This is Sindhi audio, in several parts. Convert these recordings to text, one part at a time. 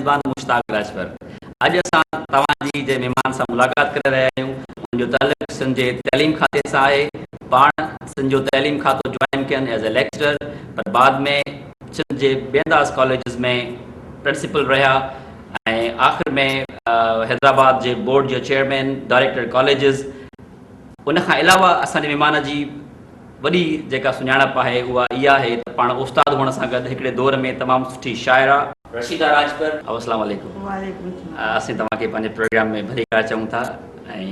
ميزبان مشتاق راڄپر. اڄ اسان توهان جي جنهن مهمان سان ملاقات ڪري رهيا آهيون ان جو تعلق سنڌ جي تعليم کاتي سان آهي. پاڻ سنڌ جو تعليم کاتو جوائن ڪين ايز اي ليڪچرر پر بعد ۾ سنڌ جي بي انداز ڪاليجز ۾ پرنسپل رهيا ۽ آخر ۾ حيدرآباد جي بورڊ جو چيئرمين، ڊائريڪٽر ڪاليجز. ان کان علاوه اسان جي مهمان جي وڏي جيڪا سڃاڻپ آهي اها اها آهي ته پاڻ استاد هئڻ سان گڏ هڪڙي دور ۾ تمام سٺي شاعره. رشيده راڄپر. السلام عليڪم. وعليڪم السلام. اسين توهان کي پنهنجي پروگرام ۾ ڀليڪار چئون ٿا ۽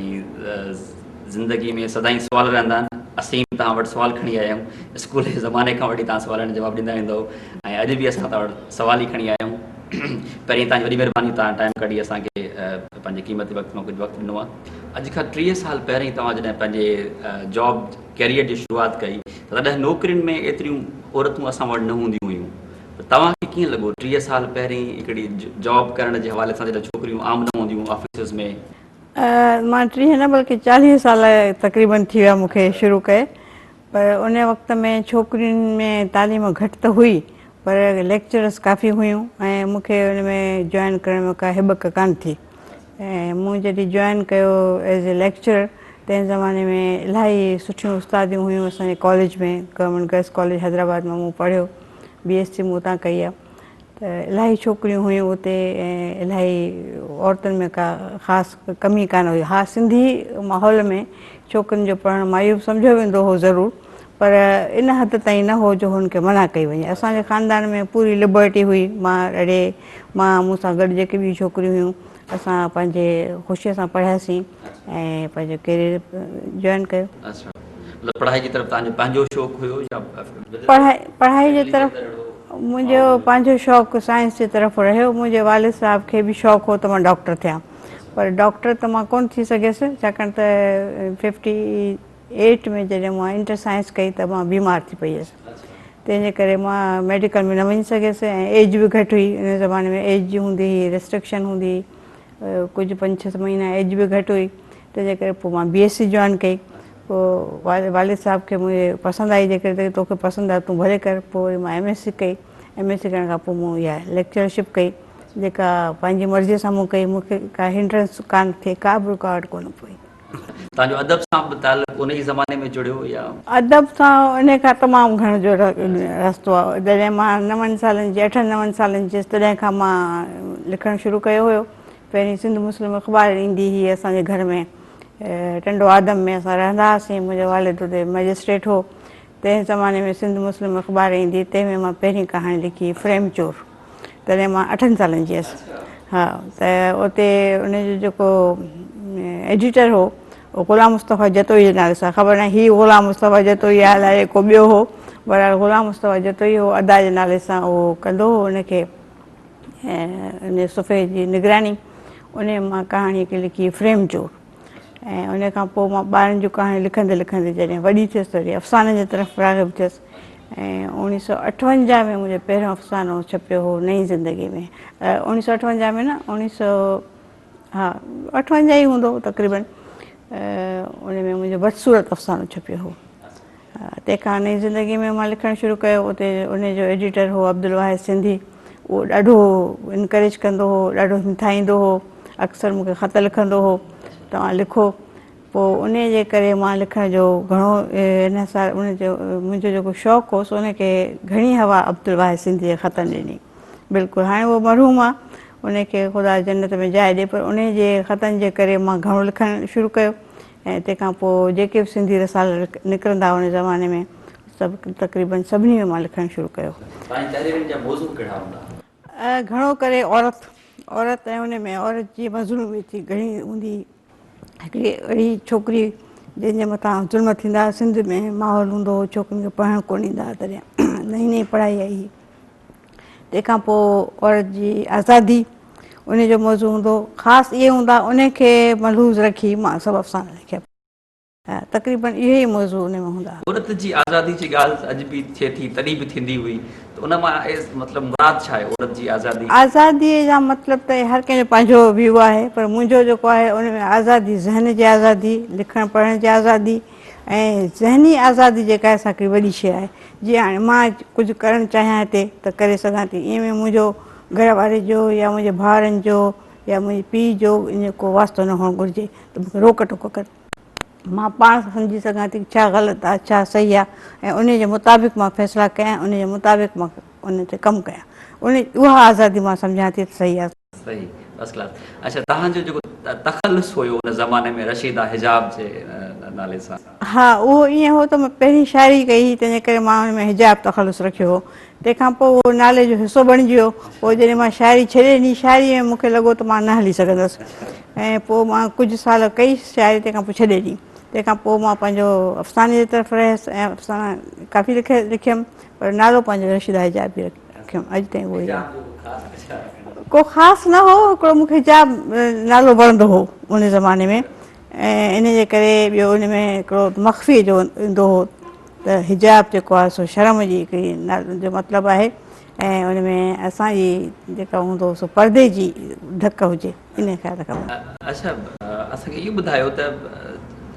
زندگي ۾ سدائين سوال رهندا آهن اسين به توهان وٽ سوال کڻي آيا آهيون اسڪول جي زماني کان وٺي توهان سوالن جا جواب ڏيندا ويندؤ ۽ اڄ به اسان توهان وٽ سوال ئي کڻي آيا آهيون پهرين توهان جي وڏي مهرباني توهان ٽائيم ڪڍي اسان کي پنهنجي قيمتي وقت مان ڪجهه وقت ڏنو آهي. اڄ کان 30 سال پهرين توهان جڏهن پنهنجي جاب ڪيريئر جي شروعات ڪئي ته تڏهن نوڪرين ۾ ايتريون عورتون اسان وٽ نه هونديون هيون ته توهان کي ڪيئن لڳو 30 سال پهرين هڪڙي جاب ڪرڻ جي حوالي سان جڏهن ڇوڪريون عام نه هونديون آفيسز ۾. مان 30 نه بلڪه 40 سال تقريبن ٿي ويا مون کي شروع ڪئي پر ان وقت ۾ ڇوڪرين ۾ تعليم گهٽ ته هئي پر ليڪچررس ڪافي هيون ۽ مون کي ان ۾ جوائن ڪرڻ ۾ ڪا هٻڪ ڪانه ٿي ۽ مون جڏهن جوائن ڪيو ايز اي ليڪچرر تنهن زماني ۾ الاهي سٺيون استاديون هيون اسان جي college ۾ government girls college Hyderabad مان مون پڙهيو بي ايس سي مون اتان ڪئي آهي ته الاهي ڇوڪريون هيون اتي ۽ الاهي عورتن ۾ ڪا خاص ڪمي ڪانه هئي. ها سنڌي ماحول ۾ ڇوڪرين جو پڙهڻ معيوب سمجهيو ويندو هو ضرور پر ان حد تائين نه هو جو هن کي منع ڪئي وڃي. اسان جي خاندان ۾ پوري لبرٽي هئي. مان اڙي مان مون سان گڏ جيڪي ٻيون ڇوڪريون هيون اسان پنهنجي خوشيء سان پڙهياسين ۽ پنهنجو ڪيريئر جوائن ڪيو. اڇا مطلب پڙهائي جي طرف توهان جو پنهنجو شوق هيو يا پڙهائي پڙهائي جي طرف منهنجو پنهنجو شوق سائنس جي طرف رهيو. منهنجي والد صاحب کي به شوق هو ته مان ڊاڪٽر ٿيان پر ڊاڪٽر ته مان ڪونه ٿي سگهيس ڇاڪاڻ ته ففٽي ايٽ ۾ جڏهن مان انٽر سائنس ڪئي ته مان بيمار ٿي پئي هيس تنهن جي ڪري مان ميڊيڪل ۾ نه وڃي سگهيس ۽ ايج به گهٽ هئي ان زماني ۾ ايج جي هوندي هئي ريسٽرڪشن هوندي هئي ڪجهه پنج ڇهه مهينا ايج به گهٽ هئي تنهن جي ڪري پوء مان بي ايس سي جوائن ڪئي پوء والد صاحب کي منهنجي پسند آئي جيڪڏهن ته توکي پسند آهي تون ڀلي ڪر پوء وري مان ايم ايس سي ڪئي ايم ايس سي ڪرڻ کان پوء مون اها ليڪچررشپ ڪئي جيڪا پنهنجي مرضي سان مون ڪئي مون کي ڪا هنڊرنس ڪانه ٿي ڪا به رڪاوٽ ڪونه پئي. توهان جو ادب سان به تعلق ان ئي زماني ۾ جڙيو يا؟ ادب سان ان کان تمام گهڻو جو رستو آهي. جڏهن مان نون سالن جي اٺن نون سالن جي هيس تڏهن کان مان لکڻ شروع ڪيو هيو. پهرين سنڌ مسلم اخبار ايندي هئي اسان جي گهر ۾ ٽنڊو آدم ۾ اسان رهندا هئاسين. منهنجو والد اتي مئجسٽريٽ هو. تنهن زماني ۾ سنڌ مسلم اخبار ايندي هئي تنهن ۾ مان پهرين ڪهاڻي لکي هئي فريم چور. تڏهن مان اٺن سالن جي هيس. ها ته اتي ان جو جيڪو ايڊيٽر هو اهو غلام مصطفيٰ جتوئي جي نالي سان خبر ناهي هي غلام مصطفيٰ جتوئي آهي الائي ڪو ٻيو هو بهرحال غلام مصطفيٰ جتوئي هو ادا جي نالي سان اهو ڪندو هو ان کي ان صفحي جي نگراني ان مان ڪهاڻي هڪ لکي فريم چور ۽ ان کان پوء مان ٻارن جون ڪهاڻيون لکندي لکندي جڏهن وڏي ٿيس ته وري افسانن جي طرف راغب ٿيس ۽ اوڻيهه سو اٺونجاهه ۾ منهنجو پهريون افسانو ڇپيو هو نئين زندگي ۾ اوڻيهه سو اٺونجاهه ۾ نه اوڻيهه سو ها اٺونجاهه ئي هوندو تقريبن ان ۾ منهنجو بدصورت افسانو ڇپيو هو تنهن کان نئين زندگي ۾ مان لکڻ شروع ڪيو اتي ان جو ايڊيٽر هو عبدالواحد سنڌي اهو ڏاڍو انڪريج ڪندو هو ڏاڍو همٿائيندو هو اڪثر مون کي خط لکندو هو توهان لکو پوء ان جي ڪري مان لکڻ جو گهڻو انحصار ان جو منهنجو جيڪو شوق هو سو ان کي گهڻي هوا عبدالواحد سنڌي جي خطن ڏني بلڪل هاڻي اهو مرحوم آ ان کي خدا جنت ۾ جاء ڏي پر ان جي خطن جي ڪري مان گهڻو لکڻ شروع ڪيو ۽ تنهن کان پوء جيڪي به سنڌي رسالا نڪرندا هئا ان زماني ۾ سڀ تقريبن سڀني ۾ مان لکڻ شروع ڪيو. توهان جي تحريرن جا موضوع ڪهڙا هوندا هئا؟ گهڻو ڪري عورت، عورت ۽ ان ۾ عورت جي مظلوميت گهڻي هوندي هئي. هڪڙي اهڙي ڇوڪري جنهن جي مٿان ظلم ٿيندا هئا، سنڌ ۾ ماحول هوندو هو ڇوڪرين کي پڙهڻ ڪونه ڏيندا هئا تڏهن نئين نئين پڙهائي آئي هئي. تنهن کان پوء عورت جي آزادي ان جو موضوع هوندو خاص اهي هوندا ان کي ملحوظ رکي مان سڀ افسانا لکيا تقريبن اهي ئي موضوع ان ۾ هوندا. عورت جي آزادي جي ڳالهه اڄ به ٿئي ٿي تڏهن به ٿيندي هئي ته ان مان مطلب مراد ڇا آهي عورت جي آزادي؟ آزادي جا مطلب ته هر ڪنهن جو پنهنجو ويو آهي پر منهنجو جيڪو آهي ان ۾ آزادي ذهن جي آزادي لکڻ پڙهڻ جي آزادي ۽ ذهني آزادي جيڪا آهي سا هڪڙي وڏي شيء آهي. جيئن هاڻي مان ڪجهه ڪرڻ چاهيان هتي ته ڪري سگهان ٿي. ائين ۾ منهنجو گهر واري جو يا منهنجي ڀائرن جو يا منهنجي پيء جو ان جو ڪو واسطو نه هئڻ گهرجي ته مون کي روڪ ٽوڪ ڪن. مان پاڻ سمجهي سگهان ٿي ڇا غلط آهي ڇا صحيح آهي ۽ ان جي مطابق مان فيصلا ڪيان ان جي مطابق مان ان تي ڪم ڪيان ان اها آزادي مان سمجهان ٿي ته صحيح آهي. صحيح فرسٽ ڪلاس اڇا توهان جو جيڪو تخلص هيو ان زماني ۾ رشيده حجاب جي نالي سان. ها اهو ائين هو ته مان پهرين شاعري ڪئي هئي تنهن جي ڪري مان ان ۾ حجاب تخلص رکيو هو تنهن کان پوء اهو نالي جو حصو بڻجي ويو پوء جڏهن مان شاعري ڇڏي ڏني شاعري ۾ مون کي لڳو ته مان نه هلي سگهندس ۽ پوء مان ڪجهه سال ڪئي شاعري تنهن کان پوء ڇڏي ڏني تنهن کان پوء مان پنهنجو افساني جي طرف رهيس ۽ افسانا ڪافي لکيم پر نالو پنهنجو رشيده حجاب ئي رکيم اڄ تائين اهو ئي آهي. ڪو خاص نه هو هڪڙو مون کي حجاب نالو وڻندو هو ان زماني ۾ ۽ ان جي ڪري ٻيو ان ۾ هڪڙو مخفي جو ايندو هو ته حجاب جيڪو آهي سو شرم جي هڪڙي جو مطلب آهي ۽ ان ۾ اسان جي جيڪا هوندو هو سو پردي جي ڍڪ هجي ان خيال کان. اڇا اسان کي اهو ٻڌايو ته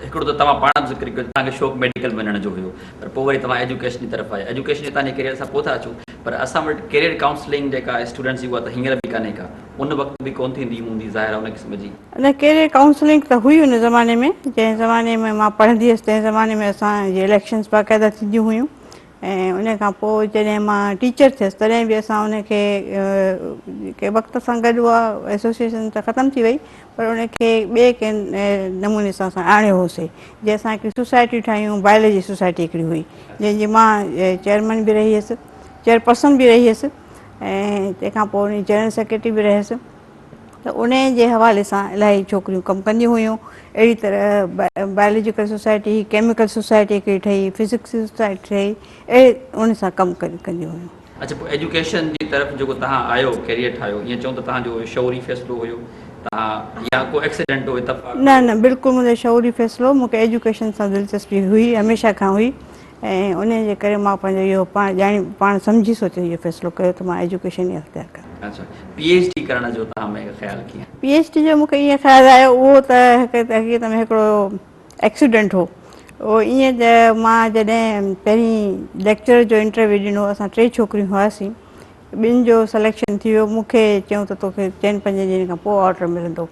هڪڙو ته توهان پاڻ به ذڪر ڪيو ته توهان کي شوق ميڊيڪل ۾ وڃڻ جو هيو پر پوء وري توهان ايجوڪيشن جي طرف آيا ايجوڪيشن جي توهان جي ڪيريئر سان پوء ٿا اچون پر اسان وٽ ڪيريئر ڪائونسلنگ جيڪا اسٽوڊنٽس جي اها ته هينئر به ڪانهي ڪا ان وقت به ڪونه ٿيندي هوندي ظاهر آهي ان قسم جي. نه ڪيريئر ڪائونسلنگ ته هئي ان زماني ۾ جنهن زماني ۾ مان پڙهندي هيس تنهن زماني ۾ اسان جي اليڪشنز باقاعده ٿينديون هيون ۽ ان کان پوء جڏهن مان ٽيچر ٿيس تڏهن به اسان ان کي ڪي وقت سان گڏ اها ايسوسيئيشن ته ختم ٿي وئي پر ان کي ٻئي ڪنهن نموني سان اسان آڻيو هوسي جنهن سان هڪڙي سوسائٽي ٺاهيون بايولاجي سوسائٽي هڪڙي هئي جنهن جي مان چيئرمين به رهي هيس چيئرپرسن به رهي هيس ۽ تنهن کان پوء ان جنرل سيڪريٽري به رهيس ته انهي جي حوالي سان الاهي ڇوڪريون ڪم ڪنديون هيون اهڙي طرح بايولوجيڪل سوسائٽي هئي ڪيميڪل سوسائٽي هڪڙي ٺهي فزڪس سوسائٽي ٺهي اهڙي ان سان ڪم ڪنديون هيون. اڇا پوء ايجوڪيشن جي طرف جيڪو توهان آيو ڪيريئر ٺاهيو ائين چئون ته توهان جو اهو شعوري فيصلو هيو توهان يا ڪو ايڪسيڊنٽ هو اتفاق نه نه بلڪل منهنجو شعوري فيصلو مون کي ايجوڪيشن سان دلچسپي هئي هميشه کان هئي ۽ انهيء جي ڪري مان پنهنجو اهو پاڻ ڄاڻي پاڻ سمجهي سوچي اهو فيصلو ڪيو ته مان ايجوڪيشن ئي اختيار ڪريان. اڇا پي ايڇ ڊي ڪرڻ جو توهان ۾ خيال ڪيئن؟ پي ايڇ ڊي جو مون کي ائين خيال آيو اهو ته حقيقت ۾ هڪڙو ايڪسيڊنٽ هو. اهو ائين ته مان جڏهن پهرين ليڪچرر جو انٽرويو ڏنو اسان ٽي ڇوڪريون هئاسين ٻن جو سليڪشن ٿي ويو مون کي چيائون ته توکي چئن پنجن ڏينهن کان پوء آرڊر ملندو.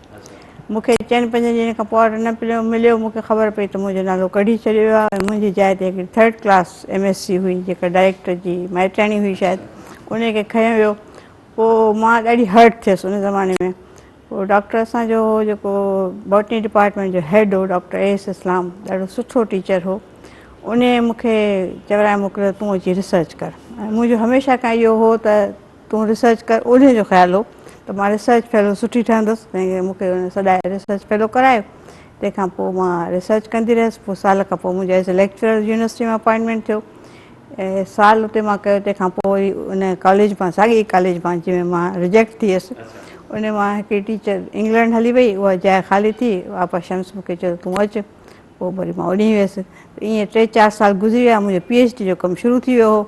مون کي چئن پنجن ڏينهن کان پوء آرڊر نه مليو مون کي خبر پئي ته منهنجو نالو ڪڍي ڇڏيو ويو آهي ۽ منهنجي جاء تي هڪڙي third class M S C هئي جيڪا ڊائريڪٽر جي مائٽياڻي هئي شايد ان کي کنيو ويو پوء مان ڏاڍي هرٽ ٿيس ان زماني ۾ پوء ڊاڪٽر اسان جو هو جيڪو باٽني ڊپارٽمينٽ جو هيڊ هو ڊاڪٽر اي ايس اسلام ڏاڍو سٺو ٽيچر هو ان مون کي چورائي موڪليو تون اچي ريسرچ ڪر ۽ منهنجو هميشه کان اهو هو ته تون ريسرچ ڪر انهي جو خيال هو ته مان ريسرچ فيلو سٺي ٺهندس تنهن ڪري مون کي ان سڏائي ريسرچ فيلو ڪرايو تنهن کان پوء مان ريسرچ ڪندي رهيس پوء سال کان پوء منهنجو as a lecturer university ۾ appointment ٿيو سال اتي مان ڪيو تنهن کان پوء وري ان ڪاليج مان ساڳي ڪاليج مان جنهن ۾ مان رجيڪٽ ٿي هيس ان مان هڪڙي ٽيچر انگلينڊ هلي وئي اها جاء خالي ٿي آپا شمس مون کي چيو تون اچ پوء وري مان اوڏي ويس ته ائين ٽي چار سال گذري ويا منهنجو پي ايڇ ڊي جو ڪم شروع ٿي ويو هو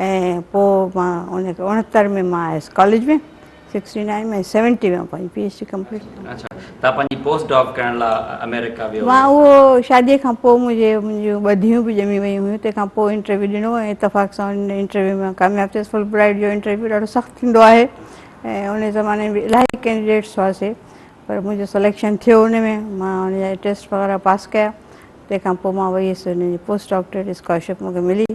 ۽ پوء مان ان کي 69 ۾ مان آيس ڪاليج ۾ 69 ۾ 70 ۾ پنهنجي پي ايڇ ڊي ڪمپليٽ ڪئي. اڇا تان پنهنجي پوسٽ ڊاڪ ڪرڻ لاء آمريڪا ويو مان اهو شادي کان پوء منهنجي منهنجون ٻه ڌيئون به ڄمي ويون هيون تنهن کان پوء انٽرويو ڏنو ۽ اتفاق سان ان انٽرويو ۾ ڪامياب ٿيس فل برائيڊ جو انٽرويو ڏاڍو سخت ٿيندو آهي ۽ ان زماني ۾ الاهي ڪينڊيڊيٽس هئاسي پر منهنجو سليڪشن ٿيو ان ۾ مان ان جا ٽيسٽ وغيره پاس ڪيا تنهن کان پوء مان وئي هيس ان جي پوسٽ ڊاڪٽريٽ اسڪالرشپ مون کي ملي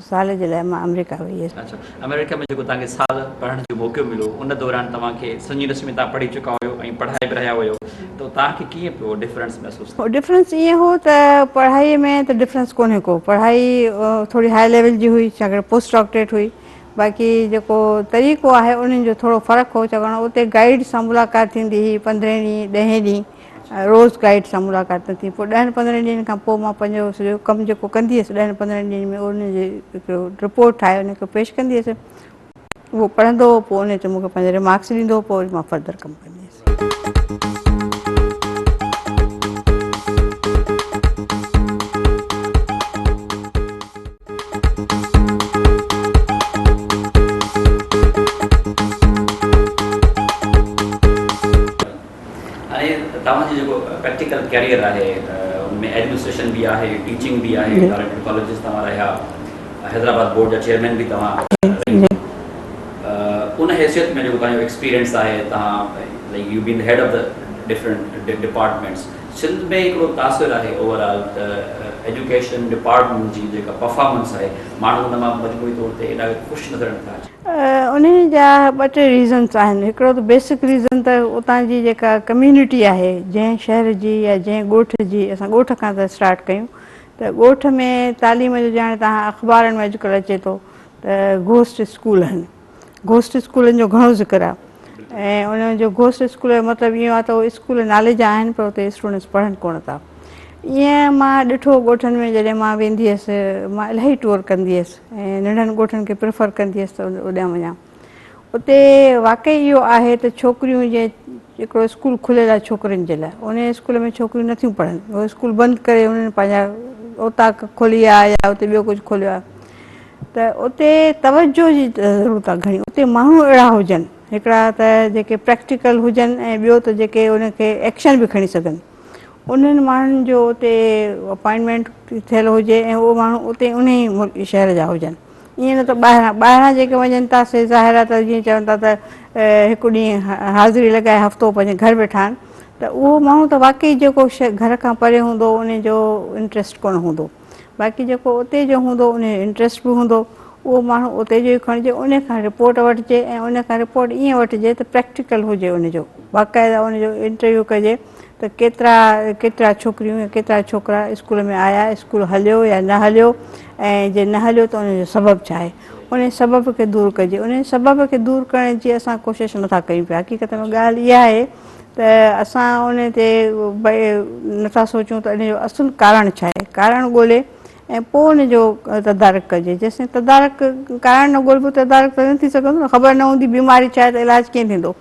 سال جي لاء مان آمريڪا وئي هيس. اڇا آمريڪا ۾ جيڪو توهان کي سال پڙهڻ جو موقعو مليو ان دوران توهان کي سنڌ يونيورسٽي ۾ توهان پڙهي چڪا هيو ۽ پڙهائي به رهيا هيو ته توهان کي ڪيئن پيو ڊفرنس محسوس ٿيو؟ ڊفرنس ائين هو ته پڙهائي ۾ ته ڊفرنس ڪونهي ڪو پڙهائي ٿوري هاء ليول جي هئي ڇاڪاڻ پوسٽ ڊاڪٽريٽ هئي باقي جيڪو طريقو آهي انهن جو ٿورو فرق هو ڇاڪاڻ اتي گائيڊ سان ملاقات ٿيندي هئي پندرهين ڏينهن ڏهين ڏينهن روز گائيڊ سان ملاقات نه ٿي پوء ڏهن پندرهن ڏينهن کان پوء مان پنهنجو سڄو ڪم جيڪو ڪندي هيس ڏهن پندرهن ڏينهن ۾ ان جي هڪڙو رپورٽ ٺاهي ان کي پيش ڪندي هيس اهو پڙهندو هو پوء ان تي مون کي پنهنجا ريمارڪس ڏيندو هو پوء وري مان فردر ڪم ڪندي هيس. هاڻي توهان جو جيڪو پريڪٽيڪل ڪيريئر آهي ان ۾ ايڊمنسٽريشن به آهي ٽيچنگ به آهي ڊائريڪٽر ڪاليجز توهان رهيا حيدرآباد بورڊ جا چيئرمين به توهان رهي ان حيثيت ۾ جيڪو توهان جو ايڪسپيرينس آهي توهان like you been head of the different departments Sindh ۾ هڪڙو تاثر آهي اوور آل ته ايجوڪيشن ڊپارٽمينٽ جي جيڪا پرفارمنس آهي ماڻهو ان مان مجموعي طور تي ايڏا خوش نظر نٿا اچن. انهي جا ٻه ٽي ريزنس آهن هڪڙو ته بيسڪ ريزن ته اتان جي جيڪا ڪميونٽي آهي جنهن شهر جي يا جنهن ڳوٺ جي اسان ڳوٺ کان ٿا اسٽارٽ ڪيون ته ڳوٺ ۾ تعليم جو ڄاڻ توهان اخبارن ۾ اڄڪلهه اچي ٿو ته گهوسٽ اسڪول آهن گهوسٽ اسڪولن جو گهڻو ذڪر آهي ۽ ان جو گهوسٽ اسڪول جو مطلب اهو آهي ته اهي اسڪول نالي جا آهن پر اتي اسٽوڊنٽس پڙهن ڪونه ٿا ائين مان ڏٺو ڳوٺن ۾ جڏهن مان ويندي هيس مان الاهي ٽوئر ڪندي هيس ۽ ننڍن ڳوٺن کي پريفر ڪندي هيس ته اوڏانهن وڃان اتي واقعي اهو آهي ته ڇوڪريون جي هڪڙو اسڪول کليل آهي ڇوڪرين جي لاء ان اسڪول ۾ ڇوڪريون نٿيون پڙهن اهو اسڪول بند ڪري انهن پنهنجا اوطاق کولي آهي يا اتي ٻيو ڪجهه کوليو آهي ته اتي توجه جي ضرورت آهي گهڻي اتي ماڻهو اهڙا هجن هڪڙا ته جيڪي پريڪٽيڪل هجن ۽ ٻيو ته جيڪي ان کي ايڪشن به کڻي سگهن انهن ماڻهن جو اتي اپائنٽمينٽ ٿيل هجي ۽ اهو ماڻهو اتي ان ئي شهر جا هجن ائين نه ته ٻاهران ٻاهران جيڪي وڃن ٿا سي ظاهر آهي ته جيئن چون ٿا ته هڪ ڏينهن حاضري لڳائي هفتو پنهنجي گهر ويٺا آهن ته اهو ماڻهو ته واقعي جيڪو گهر کان پري هوندو ان جو انٽريسٽ ڪونه هوندو باقي جيڪو اتي جو هوندو ان جو انٽريسٽ به هوندو اهو ماڻهو اتي جو ئي کڻجي ان کان رپورٽ وٺجي ۽ ان کان رپورٽ ائين وٺجي ته پريڪٽيڪل هجي ان جو باقاعده ان جو انٽرويو ڪجي ته ڪيترا ڪيترا ڇوڪريون يا ڪيترا ڇوڪرا اسڪول ۾ آيا اسڪول هليو يا نه هليو ۽ جي نه هليو ته ان جو سبب ڇا آهي ان سبب کي دور ڪجي ان سبب کي دور ڪرڻ جي اسان ڪوشش نٿا ڪيون پيا حقيقت ۾ ڳالهه اها آهي ته اسان ان تي نٿا سوچون ته ان جو اصل ڪارڻ ڇا آهي ڪارڻ ڳولي ۽ پوء ان جو تدارڪ ڪجي جيسين تدارڪ ڪارڻ نه ڳولبو تدارڪ ته نه ٿي سگهندو نه خبر نه هوندي بيماري ڇا آهي ته علاج ڪيئن ٿيندو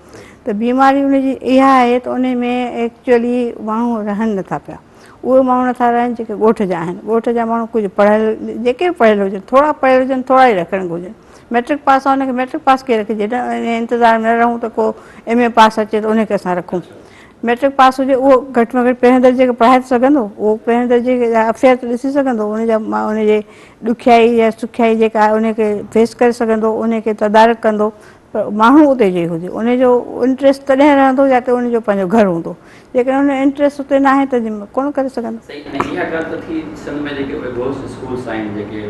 ته بيماري ان جي اها آهي ته ان ۾ ايڪچوئلي ماڻهو رهن نٿا پيا اهي ماڻهو نٿا رهن جيڪي ڳوٺ جا آهن ڳوٺ جا ماڻهو ڪجهه پڙهيل جيڪي به پڙهيل هجن ٿورا پڙهيل هجن ٿورا ئي رکڻ گهرجن ميٽرڪ پاس آهي ان کي ميٽرڪ پاس کي رکجي نه ان انتظار ۾ نه رهون ته ڪو ايم اي پاس اچي ته ان کي اسان رکون ميٽرڪ پاس هجي اهو گهٽ ۾ گهٽ پهرين درجي کي پڙهائي ته سگهندو اهو پهرين درجي جا افيئر ته ڏسي سگهندو ان جا ان جي ڏکيائي يا سکيائي جيڪا آهي ان کي فيس ڪري سگهندو ان کي تدارڪ ڪندو پر ماڻهو اتي جو ئي هجي ان جو انٽريسٽ تڏهن رهندو جاتي ان جو پنهنجو گهر هوندو جيڪڏهن ان جو انٽريسٽ اتي ناهي ته ڪونه ڪري سگهندو. سائين ۽ اها ڳالهه ته ٿي سنڌ ۾ جيڪي اهي گورس اسڪولس آهن جيڪي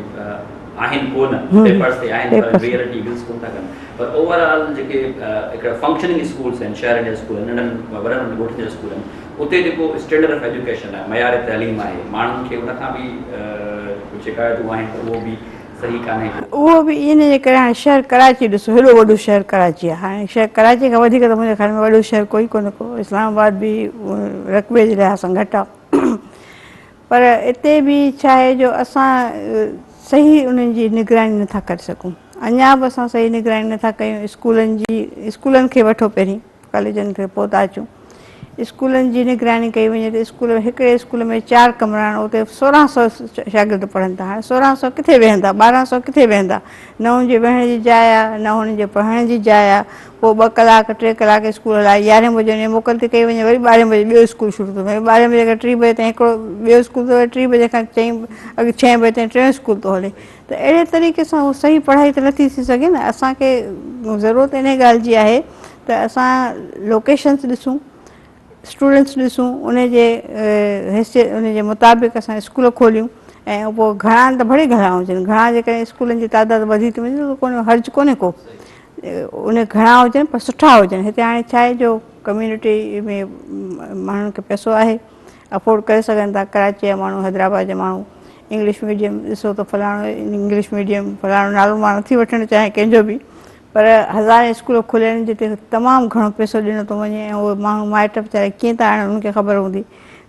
آهن ڪونه پيپرس تي آهن پر ريئلٽي ايگزسٽ ڪونه ٿا ڪن پر اوور آل جيڪي هڪڙا فنڪشننگ اسڪولس آهن شهرن جا اسڪول آهن ننڍن وڏن وڏن ڳوٺن جا اسڪول آهن اتي جيڪو اسٽينڊرڊ آف ايجوڪيشن آهي معيار تعليم آهي ماڻهن کي ان کان به ڪجهه شڪايتون آهن ته اهو به صحيح ڪانهي ڪو. اهو به ان جي ڪري هاڻي شهر ڪراچي ڏسو هيڏو وڏو شهر ڪراچي آهي هاڻي شهر ڪراچي کان وڌيڪ ته منهنجي خيال ۾ وڏو شهر ڪوئي ڪونه ڪو اسلام آباد به رقبي جي لحاظ سان گهٽ آهي پر اتي به ڇا آهي جو اسان صحيح انهن جي نگراني نٿا ڪري سگهون اڃا به اسان صحيح نگراني نٿا ڪيون اسڪولن جي اسڪولن کي وٺو پهرين ڪاليجن کي پوء ٿا اچون. اسڪولن جي نگراني ڪئي وڃي ته اسڪول ۾ هڪڙي اسڪول ۾ چار ڪمرا آهن اتي 1600 شاگرد پڙهن ٿا هاڻي 1600 ڪٿي ويهندا 1200 ڪٿي ويهندا نه هن جي ويهڻ جي جاء آهي نه هن جي پڙهڻ جي جاء آهي پوء ٻه ڪلاڪ ٽي ڪلاڪ اسڪول هلائي يارهين بجي وڃي موڪل ٿي ڪئي وڃي وري ٻارهين بجي ٻيو اسڪول شروع ٿو ٿئي ٻارهين بجي کان ٽي بجي تائين هڪڙو ٻيو اسڪول ٿو هلي ٽي بجي کان چئين اڳ ڇهين بجي تائين ٽيون اسڪول ٿو هلي ته اهڙي طريقي سان هو صحيح پڙهائي ته نٿي ٿي سگهي نه اسان کي ضرورت انهي ڳالهه جي آهي ته اسان لوڪيشنس ڏسون اسٽوڊنٽس ڏسون ان جي حيثيت ان جي مطابق اسان اسڪول کوليون ۽ پوء گهڻا ته ڀلي گهڻا هجن گهڻا جيڪڏهن اسڪولن جي تعداد وڌي ٿي وڃي ته ڪو حرج ڪونهي ڪو ان گهڻا هجن پر سٺا هجن هتي هاڻي ڇا آهي جو ڪميونٽي ۾ ماڻهن کي پئسو آهي افورڊ ڪري سگهن ٿا ڪراچي جا ماڻهو حيدرآباد جا ماڻهو انگلش ميڊيم ڏسو ته فلاڻو انگلش ميڊيم فلاڻو نالو مان نٿي وٺڻ چاهيان ڪنهن جو به پر هزارين اسڪول کليل آهن جتي تمام گهڻو پئسو ڏنو ٿو وڃي ۽ اهي ماڻهو مائٽ ويچارا ڪيئن ٿا آڻن انهن کي خبر هوندي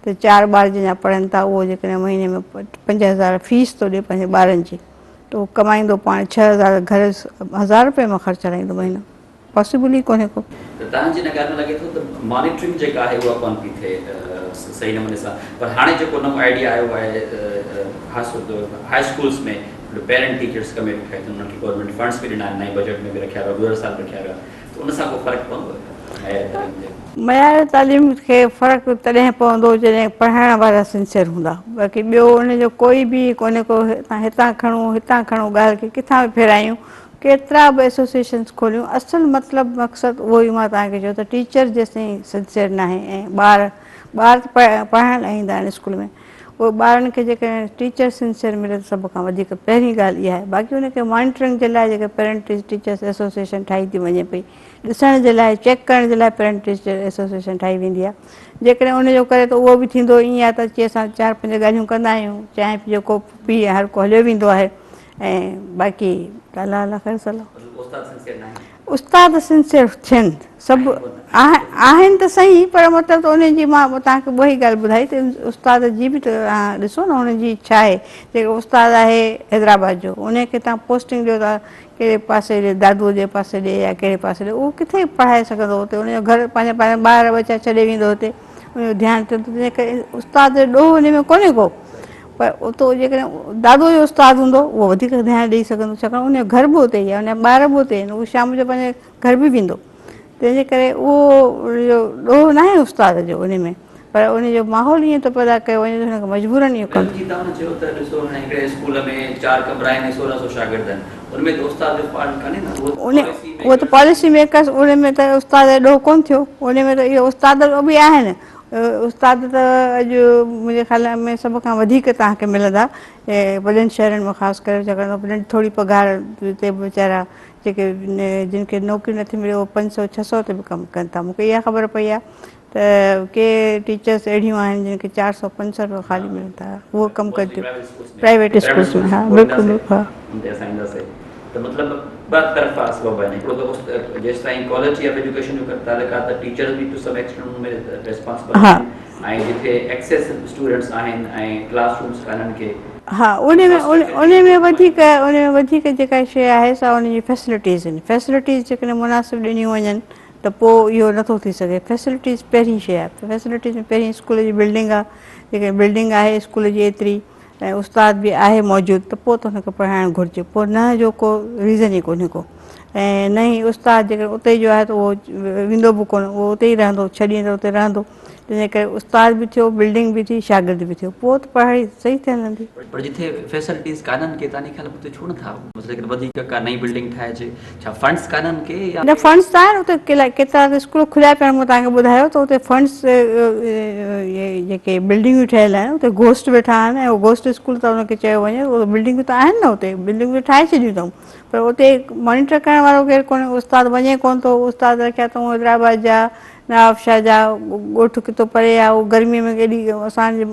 ته چار ٻار جنهن جا پڙهن ٿا اهو جيڪڏهن مهيني ۾ 5000 فيس ٿو ڏي پنهنجي ٻارن جي ته اهو ڪمائيندو پاڻ 6000 گهر هزار روپئي مان خرچ هلائيندو مهينو پاسيبل ئي ڪونهي ڪو. ته توهان جي ان ڳالهه مان لڳي ٿو ته مانيٽرنگ جيڪا آهي اها ڪونه پئي ٿئي صحيح نموني سان پر هاڻي جيڪو نئون آئيڊيا آيو آهي خاص طور تي high schools ۾ parent teachers committee ٺاهي اٿن انهن کي گورنمينٽ فنڊس به ڏنا آهن نئين بجيٽ ۾ به رکيا ويا گذريل سال به رکيا ويا ته ان سان ڪو فرق پوندو معيار تعليم تي؟ معيار تعليم کي فرق تڏهن پوندو جڏهن پڙهائڻ وارا سنسيئر هوندا باقي ٻيو ان جو ڪوئي به ڪونهي ڪو هتان کڻو هتان کڻو ڳالهه کي ڪٿان به ڦيرايون. ڪيترا به ايسوسيئيشنس کوليون اصل مطلب مقصد اهو ئي مان توهان کي چيو ته ٽيچر جيستائين سنسيئر ناهي ۽ ٻار ٻار ته پڙهائڻ لاء ايندا آهن اسڪول ۾ اهي ٻارن کي جيڪڏهن ٽيچر سنسيئر ملي ته سڀ کان وڌيڪ پهرين ڳالهه اها آهي باقي ان کي مانيٽرنگ جي لاء جيڪي پيرنٽ ٽيچرس ايسوسيئيشن ٺاهي ٿي وڃي پئي ڏسڻ جي لاء چيڪ ڪرڻ جي لاء پيرنٽ ٽيچر ايسوسيئيشن ٺاهي ويندي آهي جيڪڏهن ان جو ڪري ته اهو به ٿيندو ائين آهي ته اچي اسان چار پنج ڳالهيون ڪندا آهيون چانهه جو ڪوپ پي هر ڪو هليو ويندو آهي ۽ باقي ته الله الله خير صلاح. استاد سنسيئر ناهن. استاد سنسيئر ٿين سڀ آهن ته صحيح پر مطلب ته انهن جي مان توهان کي اها ئي ڳالهه ٻڌائي ته استاد جي به ته ڏسو نه انهن جي ڇا آهي جيڪو استاد آهي حيدرآباد جو انهي کي توهان پوسٽنگ ڏيو ٿا ڪهڙي پاسي ڏي دادوء جي پاسي ڏي يا ڪهڙي پاسي ڏي اهو ڪٿي پڙهائي سگهندو اتي ان جو گهر پنهنجا پنهنجا ٻار ٻچا ڇڏي ويندو هتي ان جو ڌيان ٿيندو تنهن ڪري استاد جو ڏوهه ان ۾ ڪونهي ڪو پر اتو جيڪڏهن دادوء جو استاد هوندو اهو وڌيڪ ڌيان ڏيئي سگهندو ڇاڪاڻ ان جو گهر به اتي ئي آهي ان جا ٻار به اتي آهن اهو شام جو پنهنجي گهر به ويندو تنهن جي ڪري اهو ان جو ڏوهه ناهي استاد جو ان ۾ پر ان جو ماحول ائين ٿو پيدا ڪيو وڃي جو هن کي مجبورن اهو ڪم. جي توهان چيو ته ڏسو هاڻي هڪڙي اسڪول ۾ چار ڪمرا آهن ۽ 16 سو شاگرد آهن ان ۾ ته استاد جو فالٽ ڪانهي نه اهو ان اهو ته پاليسي ميڪرس ان ۾ ته استاد جو ڏوهه ڪونه ٿيو ان ۾ ته اهو استاد به آهن استاد ته اڄ منهنجي خيال ۾ سڀ کان وڌيڪ توهان کي ملندا وڏن شهرن ۾ خاص ڪري ڇاڪاڻ ته ٿوري پگهار تي به ويچارا جيڪي جن کي نوڪري نٿي ملي اهي 500 600 تي به ڪم ڪن ٿا مون کي اها خبر پئي آهي ته ڪي ٽيچرس اهڙيون آهن جن کي 400 500 روپيا خالي ملن ٿا اهو ڪم ڪن ٿيون پرائيويٽ اسڪولس ۾ ها بلڪل ها. ان تي اسان اينداسين ته مطلب ٻه طرفا سبب آهن هڪڙو ته جيستائين ڪوالٽي آف ايجوڪيشن جو تعلق آهي ته ٽيچرس به ٽو سم ايڪسٽينٽ ان ۾ ريسپانسبل آهن ۽ جتي ايڪسيس اسٽوڊنٽس آهن ۽ ڪلاس رومس ڪانهن ڪي ها ان ۾ ان ۾ وڌيڪ ان ۾ وڌيڪ جيڪا شيء آهي سا ان جي فيسلٽيز آهن فيسلٽيز جيڪڏهن مناسب ڏنيون وڃن ته پوء اهو نٿو ٿي سگهي فيسلٽيز پهرين شيء آهي فيسلٽيز ۾ پهرين اسڪول جي بلڊنگ آهي جيڪڏهن بلڊنگ آهي اسڪول جي ايتري ۽ استاد به آهي موجود ته پوء ته هن کي پڙهائڻ گهرجي پوء نه جو ڪو ريزن ئي ڪونهي ڪو ۽ نه ئي استاد جيڪڏهن اتي جو آهي ته اهو ويندو به ڪونه اهو اتي ئي رهندو ڇهه ڏينهن ته اتي رهندو تنهن جي ڪري استاد به ٿيو بلڊنگ به ٿي شاگرد به ٿيو پوء ته پڙهائي صحيح ٿيڻ لڳندي. پر جتي فيسلٽيز ڪانهن ڪي تاني خيال اتي ڇو نٿا مثلا هڪ وڌيڪ ڪا نئين بلڊنگ ٺاهجي ڇا فنڊس ڪانهن ڪي يا. نه فنڊس ته آهن اتي ڪيترا ته اسڪول کليا پيا آهن مون توهان کي ٻڌايو ته اتي فنڊس جيڪي بلڊنگون ٺهيل آهن اتي گهوسٽ ويٺا آهن ۽ گهوسٽ اسڪول ته ان کي چيو وڃي بلڊنگون ته آهن نه اتي بلڊنگون ٺاهي ڇڏيون اٿئون پر اتي مانيٽر ڪرڻ وارو ڪير ڪونهي استاد وڃي ڪونه ٿو استاد رکيا اٿئون حيدرآباد جا نوابشاهه جا ڳوٺ ڪيترو پري آهي اهو گرمي ۾ ڪيڏي اسان جي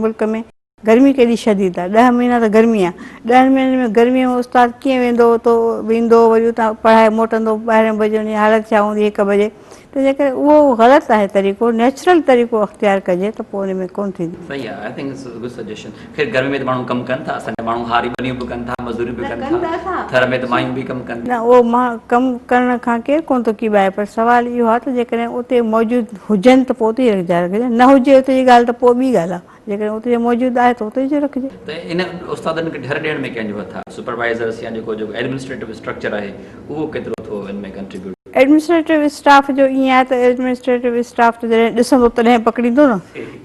ملڪ ۾ گرمي ڪيڏي شديد آهي ڏهه مهينا ته گرمي آهي ڏهن مهينن ۾ گرمي ۾ استاد ڪيئن ويندو اتو ويندو وري اتان پڙهائي موٽندو ٻارهين بجي ان جي حالت ڇا هوندي هڪ بجي تنهن جي ڪري اهو غلط آهي طريقو نيچرل طريقو اختيار ڪجي ته پوء ان ۾ ڪونه ٿيندي. صحيح آهي I think it's a good suggestion خير گرمي ۾ ته ماڻهو ڪم ڪن ٿا اسان جا ماڻهو هاري ٻنيون به ڪن ٿا مزدوري به ڪن ٿا ٿر ۾ ته مايون به ڪم ڪن نه اهو مان ڪم ڪرڻ کان ڪير ڪونه ٿو ڪيٻائي پر سوال اهو آهي ته جيڪڏهن اتي موجود هجن ته پوء اتي ئي رکجا رکجن نه هجي اتي جي ڳالهه ته پوء ٻي ڳالهه آهي جيڪڏهن اتي جو موجود آهي ته اتي جو رکجي. ته ان استادن کي ڍر ڏيڻ ۾ ڪنهن جو هٿ آهي سپروائيزرس يا جيڪو جيڪو ايڊمنسٽريٽو اسٽرڪچر آهي اهو ڪيترو ٿو ان ۾ ڪنٽريبيوٽ. ايڊمنسٽريٽو اسٽاف جو ائين آهي ته ايڊمنسٽريٽو اسٽاف ته جڏهن ڏسندو تڏهن پڪڙيندو نه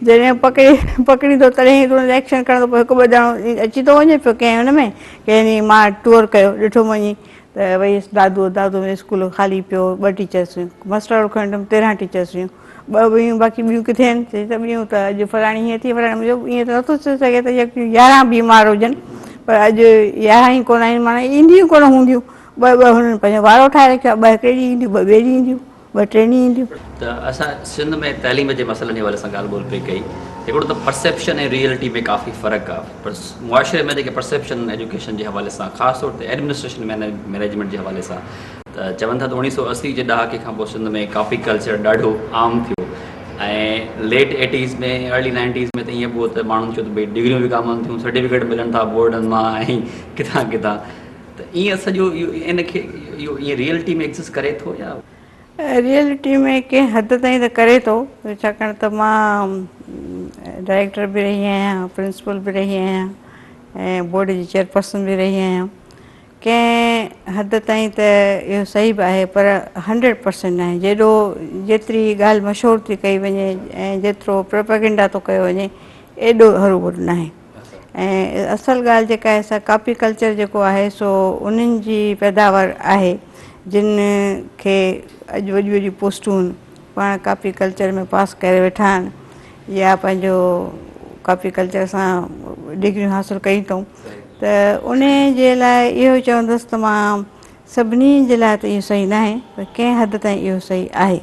جڏهن پڪڙي پڪڙيندو تڏهن ئي ان تي ايڪشن کڻندو پوء هڪ ٻه ڄڻو اچي ٿو وڃي پيو ڪنهن ان ۾ ڪنهن ڏينهن مان ٽوئر ڪيو ڏٺو وڃي ته وئي دادو دادو ۾ اسڪول خالي پيو ٻه ٽيچرس هيون مسٽر روڊ کڻي ڏٺم 13 ٽيچرس هيون ٻه هيون باقي ٻيون ڪٿي آهن چي ته ٻيون ته اڄ فلاڻي هيئن ٿي فلاڻي منهنجو ائين ته نٿو ٿي سگهي ته 11 بيمار هجن پر اڄ 11 ئي ڪونه آهن معنيٰ اينديون ڪونه هونديون ٻه ٻه هنن پنهنجو وارو ٺاهي رکيو آهي، ٻه هڪڙي ڏينهن اينديون، ٻه ٻئي ڏينهن اينديون، ٻه ٽئين ڏينهن اينديون. ته اسان سنڌ ۾ تعليم جي مسئلن جي حوالي سان ڳالهه ٻولهه پئي ڪئي. هڪڙو ته پرسيپشن ۽ ريئلٽي ۾ ڪافي فرق آهي پر معاشري ۾ جيڪي پرسيپشن ايجوڪيشن جي حوالي سان خاص طور تي ايڊمنسٽريشن مئنيجمينٽ جي حوالي سان ته چون ٿا ته 1980 جي ڏهاڪي کان پوء سنڌ ۾ ڪاپي ڪلچر ڏاڍو عام ٿيو ۽ ليٽ ايٽيز ۾ ارلي نائنٽيز ۾ ته ائين به هو ته ماڻهن چيو ته ڀئي ڊگريون وڪامن ٿيون سرٽيفڪيٽ ملن ٿا بورڊن مان ۽ ڪٿان ڪٿان ته ائين سڄو اهو ان کي اهو ائين ريئلٽي ۾ ايگزسٽ ڪري ٿو يا؟ ريئلٽي ۾ ڪنهن حد تائين ته ڪري ٿو ڇاڪاڻ ته مان ڊائريڪٽر به رهي آهيان پرنسپل به رهي آهيان ۽ بورڊ جي چيئرپرسن به رهي آهيان ڪنهن حد تائين ته اهو صحيح به آهي پر هنڊريڊ پرسنٽ ناهي جيڏو جيتري ڳالهه مشهور ٿي ڪئي وڃي ۽ جيترو پروپيگنڊا ٿو ڪيو وڃي ايڏو هروڀرو ناهي. ۽ اصل ڳالهه جيڪا آهي سا ڪاپي ڪلچر جيڪو آهي سو انهن جي پيداوار آهي جن کي اڄ وڏيون وڏيون پوسٽون پاڻ ڪاپي ڪلچر ۾ پاس ڪري ويٺا آهن يا پنهنجو ڪاپي ڪلچر سان ڊگريون حاصل ڪيون اٿئون ته ان جي لاء اهو چوندس ته مان سڀني جي لاء ته اهو صحيح ناهي پر ڪنهن حد تائين اهو صحيح آهي.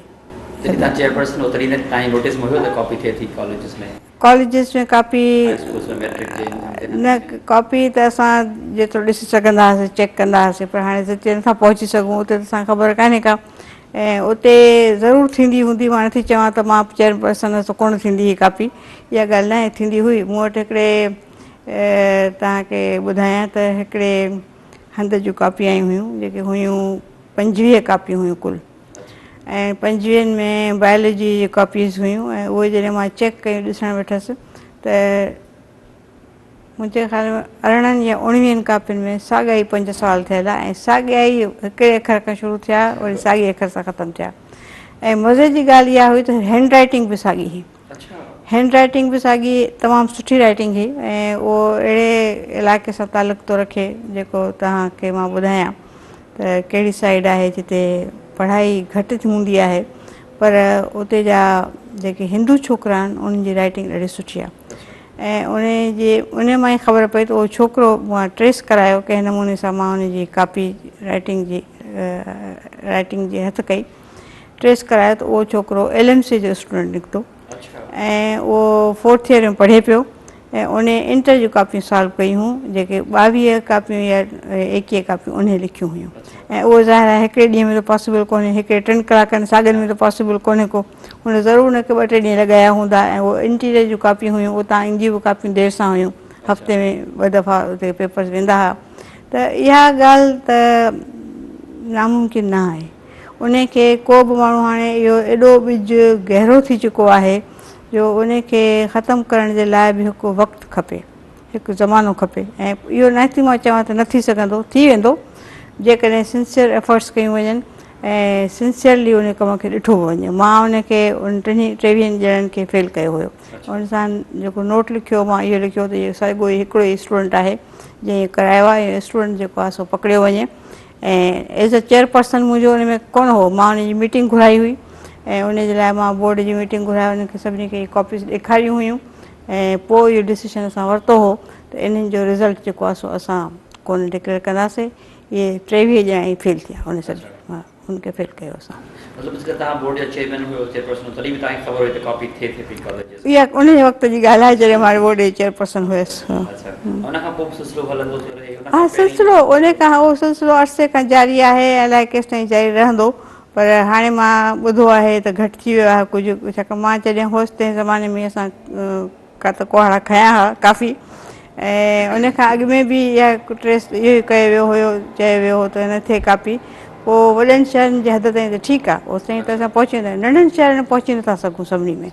جڏهن توهان چيئرپرسن هو تڏهن تائين نوٽيس ۾ هيو ته ڪاپي ٿئي ٿي ڪاليجز ۾؟ ڪاليجز ۾ ڪاپي نه ڪاپي ته اسان جيترو ڏسي سگهندا هئاسين چيڪ ڪندا هئاسين پر هاڻي جتي نٿا پهچي سگهون اتي ته اسان کي خبر ڪانهي ڪا ۽ اتي ضرور ٿيندي هوندي مان نٿي چوان ته مان چيئرپرسن هئس ته ڪونه ٿيندي هئي ڪاپي اها ڳالهه ناهي ٿيندي هئي مون وٽ هڪڙي توهان کي ٻڌايان ته هڪڙي هنڌ جون ڪاپيون آيون هيون جيڪي هيون 25 ڪاپيون هيون ڪل ۽ پنجويهن ۾ بائيولوجي جي ڪاپيز هيون ۽ اهي جڏهن مان چيڪ ڪيون ڏسڻ ويٺس ته منهنجي خيال ۾ 18 يا 19 ڪاپين ۾ ساڳيا ئي پنج سوال ٿيل آهي ۽ ساڳيا ئي هڪڙي اکر کان شروع ٿيا وري ساڳي اکر سان ختم ٿيا ۽ مزي جي ڳالهه اها هئي ته هينڊ رائٽنگ به ساڳي هئي هينڊ رائٽنگ به ساڳي تمام سٺي رائٽنگ هئي ۽ اهو اهڙي علائقي سان تعلق ٿو رکي جيڪو توهان کي مان ٻڌايان ته ڪهڙي سائيڊ آهي جتي پڙهائي گهٽ هوندي آهي پر اتي جا جيڪي هندو ڇوڪرا آهن انهن جي رائٽنگ ڏاڍي سٺي آهي ۽ ان جي ان مان ئي خبر پئي ته اهو ڇوڪرو مان ٽريس ڪرايو ڪنهن نموني سان مان ان جي ڪاپي رائٽنگ جي رائٽنگ جي هٿ ڪئي ٽريس ڪرايو ته اهو ڇوڪرو ايل ايم سي جو اسٽوڊنٽ نڪتو ۽ اهو فورٿ ايئر ۾ پڙهي پيو ۽ ان انٽر جون ڪاپيون سالو ڪيون هيون جيڪي 22 ڪاپيون يا 21 ڪاپيون انهي لکيون هيون ۽ اهو ظاهر آهي هڪڙي ڏينهن ۾ ته پاسيبل ڪونهي هڪڙي ٽن ڪلاڪن ساڳن ۾ ته پاسيبل ڪونهي ڪو هن ضرور ان کي ٻه ٽي ڏينهن لڳايا هوندا ۽ اهو انٽيريئر جون ڪاپيون هيون اتان اينديون به ڪاپيون دير سان هيون هفتي ۾ ٻه دفعا اتي پيپرز ويندا هئا ته اها ڳالهه ته ناممڪن نه آهي انهي کي ڪو به ماڻهو هاڻي اهو ايڏو ٻج گهرو ٿي چڪو آهي جو انهي کي ختم ڪرڻ جي لاء به هڪ وقت کپي، هڪ زمانو کپي ۽ اهو نه ٿي مان چوان ته نه ٿي سگهندو، ٿي ويندو جيڪڏهن سنسيئر ايفرٽس ڪيون وڃن ۽ سنسيئرلي انهي ڪم کي ڏٺو به وڃي. مان انهي کي ان ٽنهي ٽيويهن ڄڻن کي فيل ڪيو هيو. ان سان جيڪو نوٽ لکيو مان اهو لکيو ته اهو ساڳيو ئي هڪڙو ئي اسٽوڊنٽ آهي جنهن اهو ڪرايو آهي، اهو اسٽوڊنٽ جيڪو آهي سو پڪڙيو وڃي. ۽ ايز اي چيئرپرسن منهنجو ان ۾ ڪونه هو مان ان جي ميٽنگ گهرائي هئي ۽ ان جي لاء مان بورڊ جي ميٽنگ گهرائي انهن کي سڀني کي ڪاپيز ڏيکاريون هيون ۽ پوء اهو ڊسيشن اسان ورتو هو ته انهن جو رزلٽ جيڪو آهي سو اسان ڪونه ڊڪليئر ڪنداسين اهي 23 ڄڻا ئي فيل ٿيا ان سبجيڪٽ مان ان کي فيل ڪيو اسان. مطلب جيڪڏهن توهان بورڊ جا چيئرمين هيو چيئرپرسن هيو تڏهن به توهان کي خبر هئي ته ڪاپي ٿئي ٿي پئي ڪاليجز ۾. اها انهي وقت جي ڳالهه آهي جڏهن مان بورڊ جي چيئرپرسن هيس. اڇا ان کان پوء به سلسلو هلندو ٿو رهي ان ها کان پهرين. سلسلو انهي کان اهو سلسلو عرصي کان جاري آهي الائي ڪيستائين جاري رهندو پر هاڻي مان ٻڌو آهي ته گهٽ ٿي ويو آهي ڪجهه ڇاڪاڻ مان جڏهن هيس تنهن زماني ۾ اسان ڪا ته ڪهاڙا کنيا ها ڪافي ۽ ان کان اڳ ۾ به اها ٽريس اهو ئي ڪيو ويو هيو چيو ويو هو ته نه ٿئي ڪاپي پوء وڏن شهرن جي حد تائين ته ٺيڪ آهي اوستائين ته اسان پهچي ويندا آهيون ننڍن شهرن ۾ پهچي نٿا سگهون سڀني ۾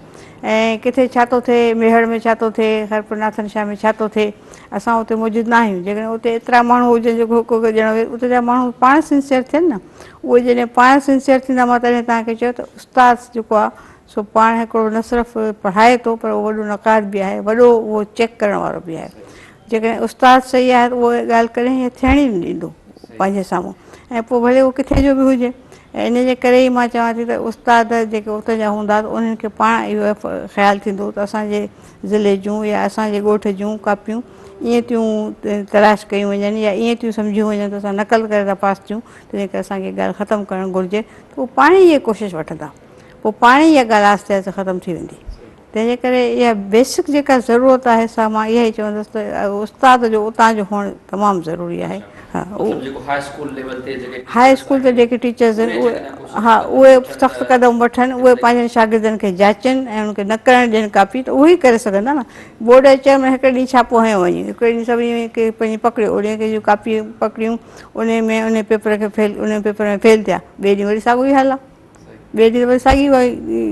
۽ ڪٿي ڇا ٿو ٿئي ميهڙ ۾ ڇا ٿو ٿئي خيرپور ناٿن شاهه ۾ ڇا ٿو ٿئي اسان اتي موجود نه آهيون جيڪڏهن اتي ايترا ماڻهو هجن جيڪو هڪ هڪ ڄڻو اتي جا ماڻهو پاڻ سنسيئر ٿين نه اهي جڏهن پاڻ سنسيئر ٿيندا مان تڏهن توهان کي چيو ته استاد جيڪو آهي سو پاڻ هڪڙو نه صرف پڙهائي ٿو پر اهو وڏو نقاد به آهي، وڏو اهو چيڪ ڪرڻ وارو به آهي. جيڪڏهن استاد صحيح آهي ته اهو ڳالهه ڪڏهن ائين ٿيڻ ئي نه ڏيندو پنهنجي سامهون ۽ پوء ڀلي اهو ڪٿي جو به هجي. ۽ ان جي ڪري ئي مان چوان ٿي ته استاد جيڪي اتي جا هوندا ته انهن کي پاڻ اهو خيال ٿيندو ته اسان جي ضلعي جون يا اسان جي ڳوٺ جون ڪاپيون ائين ٿيون تلاش ڪيون وڃن يا ائين ٿيون سمجهيون وڃن ته اسان نقل ڪري ٿا پاس ٿيون تنهن ڪري اسان کي ڳالهه ختم ڪرڻ گهرجي ته اهو پاڻ ئي اها ڪوشش وٺندا. پوء پاڻ ئي اها ڳالهه آهستي آهستي ختم ٿي ويندي. تنهن جي ڪري اها بيسڪ جيڪا ضرورت آهي سا مان اها ئي چوندس ته استاد جو اتان جو هئڻ تمام ضروري آهي. ها مطلب جيڪو هاء اسڪول ليول تي جيڪي هاء اسڪول تي جيڪي ٽيچرز آهن اهي ها اهي سخت قدم وٺن اهي پنهنجن شاگردن کي جاچين ۽ انهن کي نه ڪرڻ ڏين ڪاپي ته اهي ئي ڪري سگهندا نه. بورڊ جي چيئرمين هڪڙي ڏينهن ڇاپو هنيو وڃي هڪڙي ڏينهن سڀني کي پنهنجي پڪڙيو انهي کي جون ڪاپيون پڪڙيون انهي ۾ انهي پيپر کي فيل انهي پيپر ۾ فيل ٿيا ٻئي ڏينهن وري ساڳيو ئي حال آهي. ٻئي ڏينهن وري ساڳي اها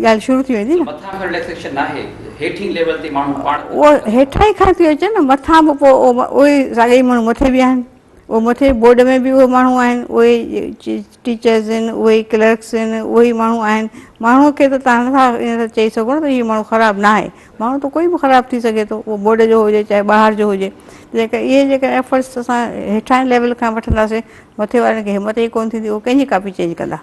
ڳالهه شروع ٿي ويندي نه. مٿان کان رليڪسيشن ناهي، هيٺين ليول تي ماڻهو پاڻ. اهو هيٺان ئي کان ٿي اچي نه، مٿان به پوء اهي ساڳيا ئي ماڻهو مٿي به آهن، اهو مٿي بورڊ ۾ به اهي ماڻهو آهن، اهي ئي ٽيچرز آهن، اهي ئي ڪلرڪس آهن، اهي ئي ماڻهو آهن. ماڻهوء کي ته توهان نٿا ائين ٿا چئي سگهو نه ته هي ماڻهو خراب ناهي. ماڻهو ته ڪوئي به خراب ٿي سگهي ٿو، اهو بورڊ جو هجي چاهي ٻاهر جو هجي. جيڪڏهن اهي جيڪڏهن ايفرٽس اسان هيٺاهين ليول کان وٺنداسين، مٿي وارن کي همت ئي ڪونه ٿيندي، اهي ڪنهن جي ڪاپي چينج ڪندا.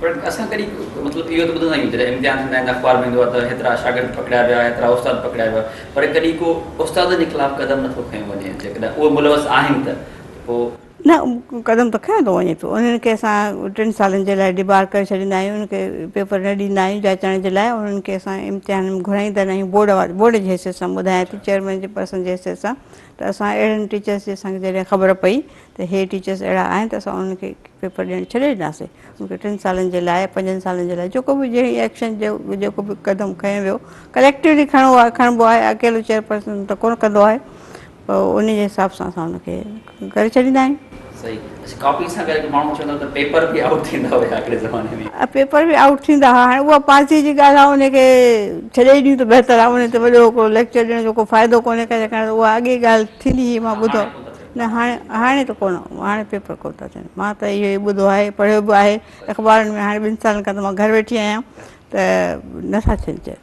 پر اسان ڪڏهن مطلب اهو ته ٻڌندا آهيون جڏهن امتحان ٿيندا آهن اخبار ۾ ايندو آهي ته هيترا شاگرد پڪڙيا ويا هيترا استاد پڪڙيا ويا پر ڪڏهن ڪو استادن جي خلاف قدم نٿو کنيو وڃي جيڪڏهن اهي ملوث آهن ته پوء نه قدم ته کنيو ٿو وڃي پيو انهن کي اسان ٽن سالن جي لاء ڊبار ڪري ڇڏيندا آهيون انهن کي پيپر نه ڏيندا آهيون جاچڻ جي لاء انهن کي اسان امتحان ۾ گهرائيندا نه آهيون بورڊ واري بورڊ جي حيثيت سان ٻڌايان ٿي چيئرمين جي پرسن جي حيثيت سان ته اسان اهڙن ٽيچرس جي اسان کي جڏهن خبر پئي ته هي ٽيچرس اهڙا آهن ته اسان انهن کي پيپر ڏيڻ ڇڏي ڏناسي انهن کي ٽن سالن جي لاء پنجن سالن جي لاء جيڪو به جهڙي ايڪشن جيڪو به قدم کنيو ويو ڪليڪٽولي کڻو آهي کڻبو آهي اڪيلو چيئرپرسن ته ڪونه ڪندو آهي پوء ان جي حساب سان اسان ان کي ڪري ڇڏيندا آهيون. صحيح اڇا ڪاپي سان گڏ ماڻهو چوندا ته پيپر به آئوٽ ٿيندا هيا هڪڙي زماني ۾. پيپر به آئوٽ ٿيندا هئا هاڻي اها پارٽي جي ڳالهه آهي ان کي ڇڏي ئي ڏيون ته بهتر آهي ان تي وڏو هڪڙو ليڪچر ڏيڻ جو ڪو فائدو ڪونهي ڇاڪاڻ ته اها اڳي ڳالهه ٿيندي هئي مان ٻڌو نه هاڻي هاڻي ته ڪونه هاڻي پيپر ڪونه ٿا ٿين مان ته اهو ئي ٻڌو آهي پڙهيو به آهي اخبارن ۾ هاڻي ٻن سالن کان ته مان گهر ويٺي آهيان ته نٿا ٿين چئن.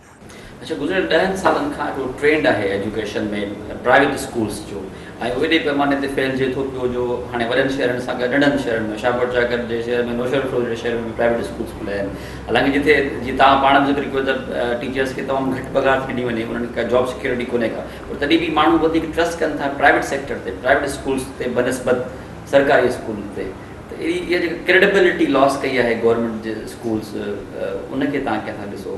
اڇا گذريل ڏهن سالن کان هڪڙو ٽرينڊ آهي ايجوڪيشن ۾ پرائيويٽ اسڪولس جو ۽ اهو ايڏي پيماني تي ڦهلجي ٿو پيو جو هاڻي وڏن شهرن سان گڏ ننڍن شهرن ۾ شاهپور چاڪر جي شهر ۾ نوشهروفيروز جهڙي شهر ۾ به پرائيويٽ اسڪولس کليا آهن حالانڪه جتي جيئن توهان پاڻ به ذڪر ڪيو ته ٽيچرس کي تمام گهٽ پگهار ٿي ڏني وڃي انهن کي ڪا جاب سيڪيورٽي ڪونهي ڪا پر تڏهن به ماڻهو وڌيڪ ٽرسٽ ڪن ٿا پرائيويٽ سيڪٽر تي پرائيويٽ اسڪولس تي بنسبت سرڪاري اسڪولن تي ته اهڙي اها جيڪا ڪريڊبلٽي لاس ڪئي آهي گورنمينٽ جي اسڪولس ان کي توهان ڪيئن ٿا ڏسو؟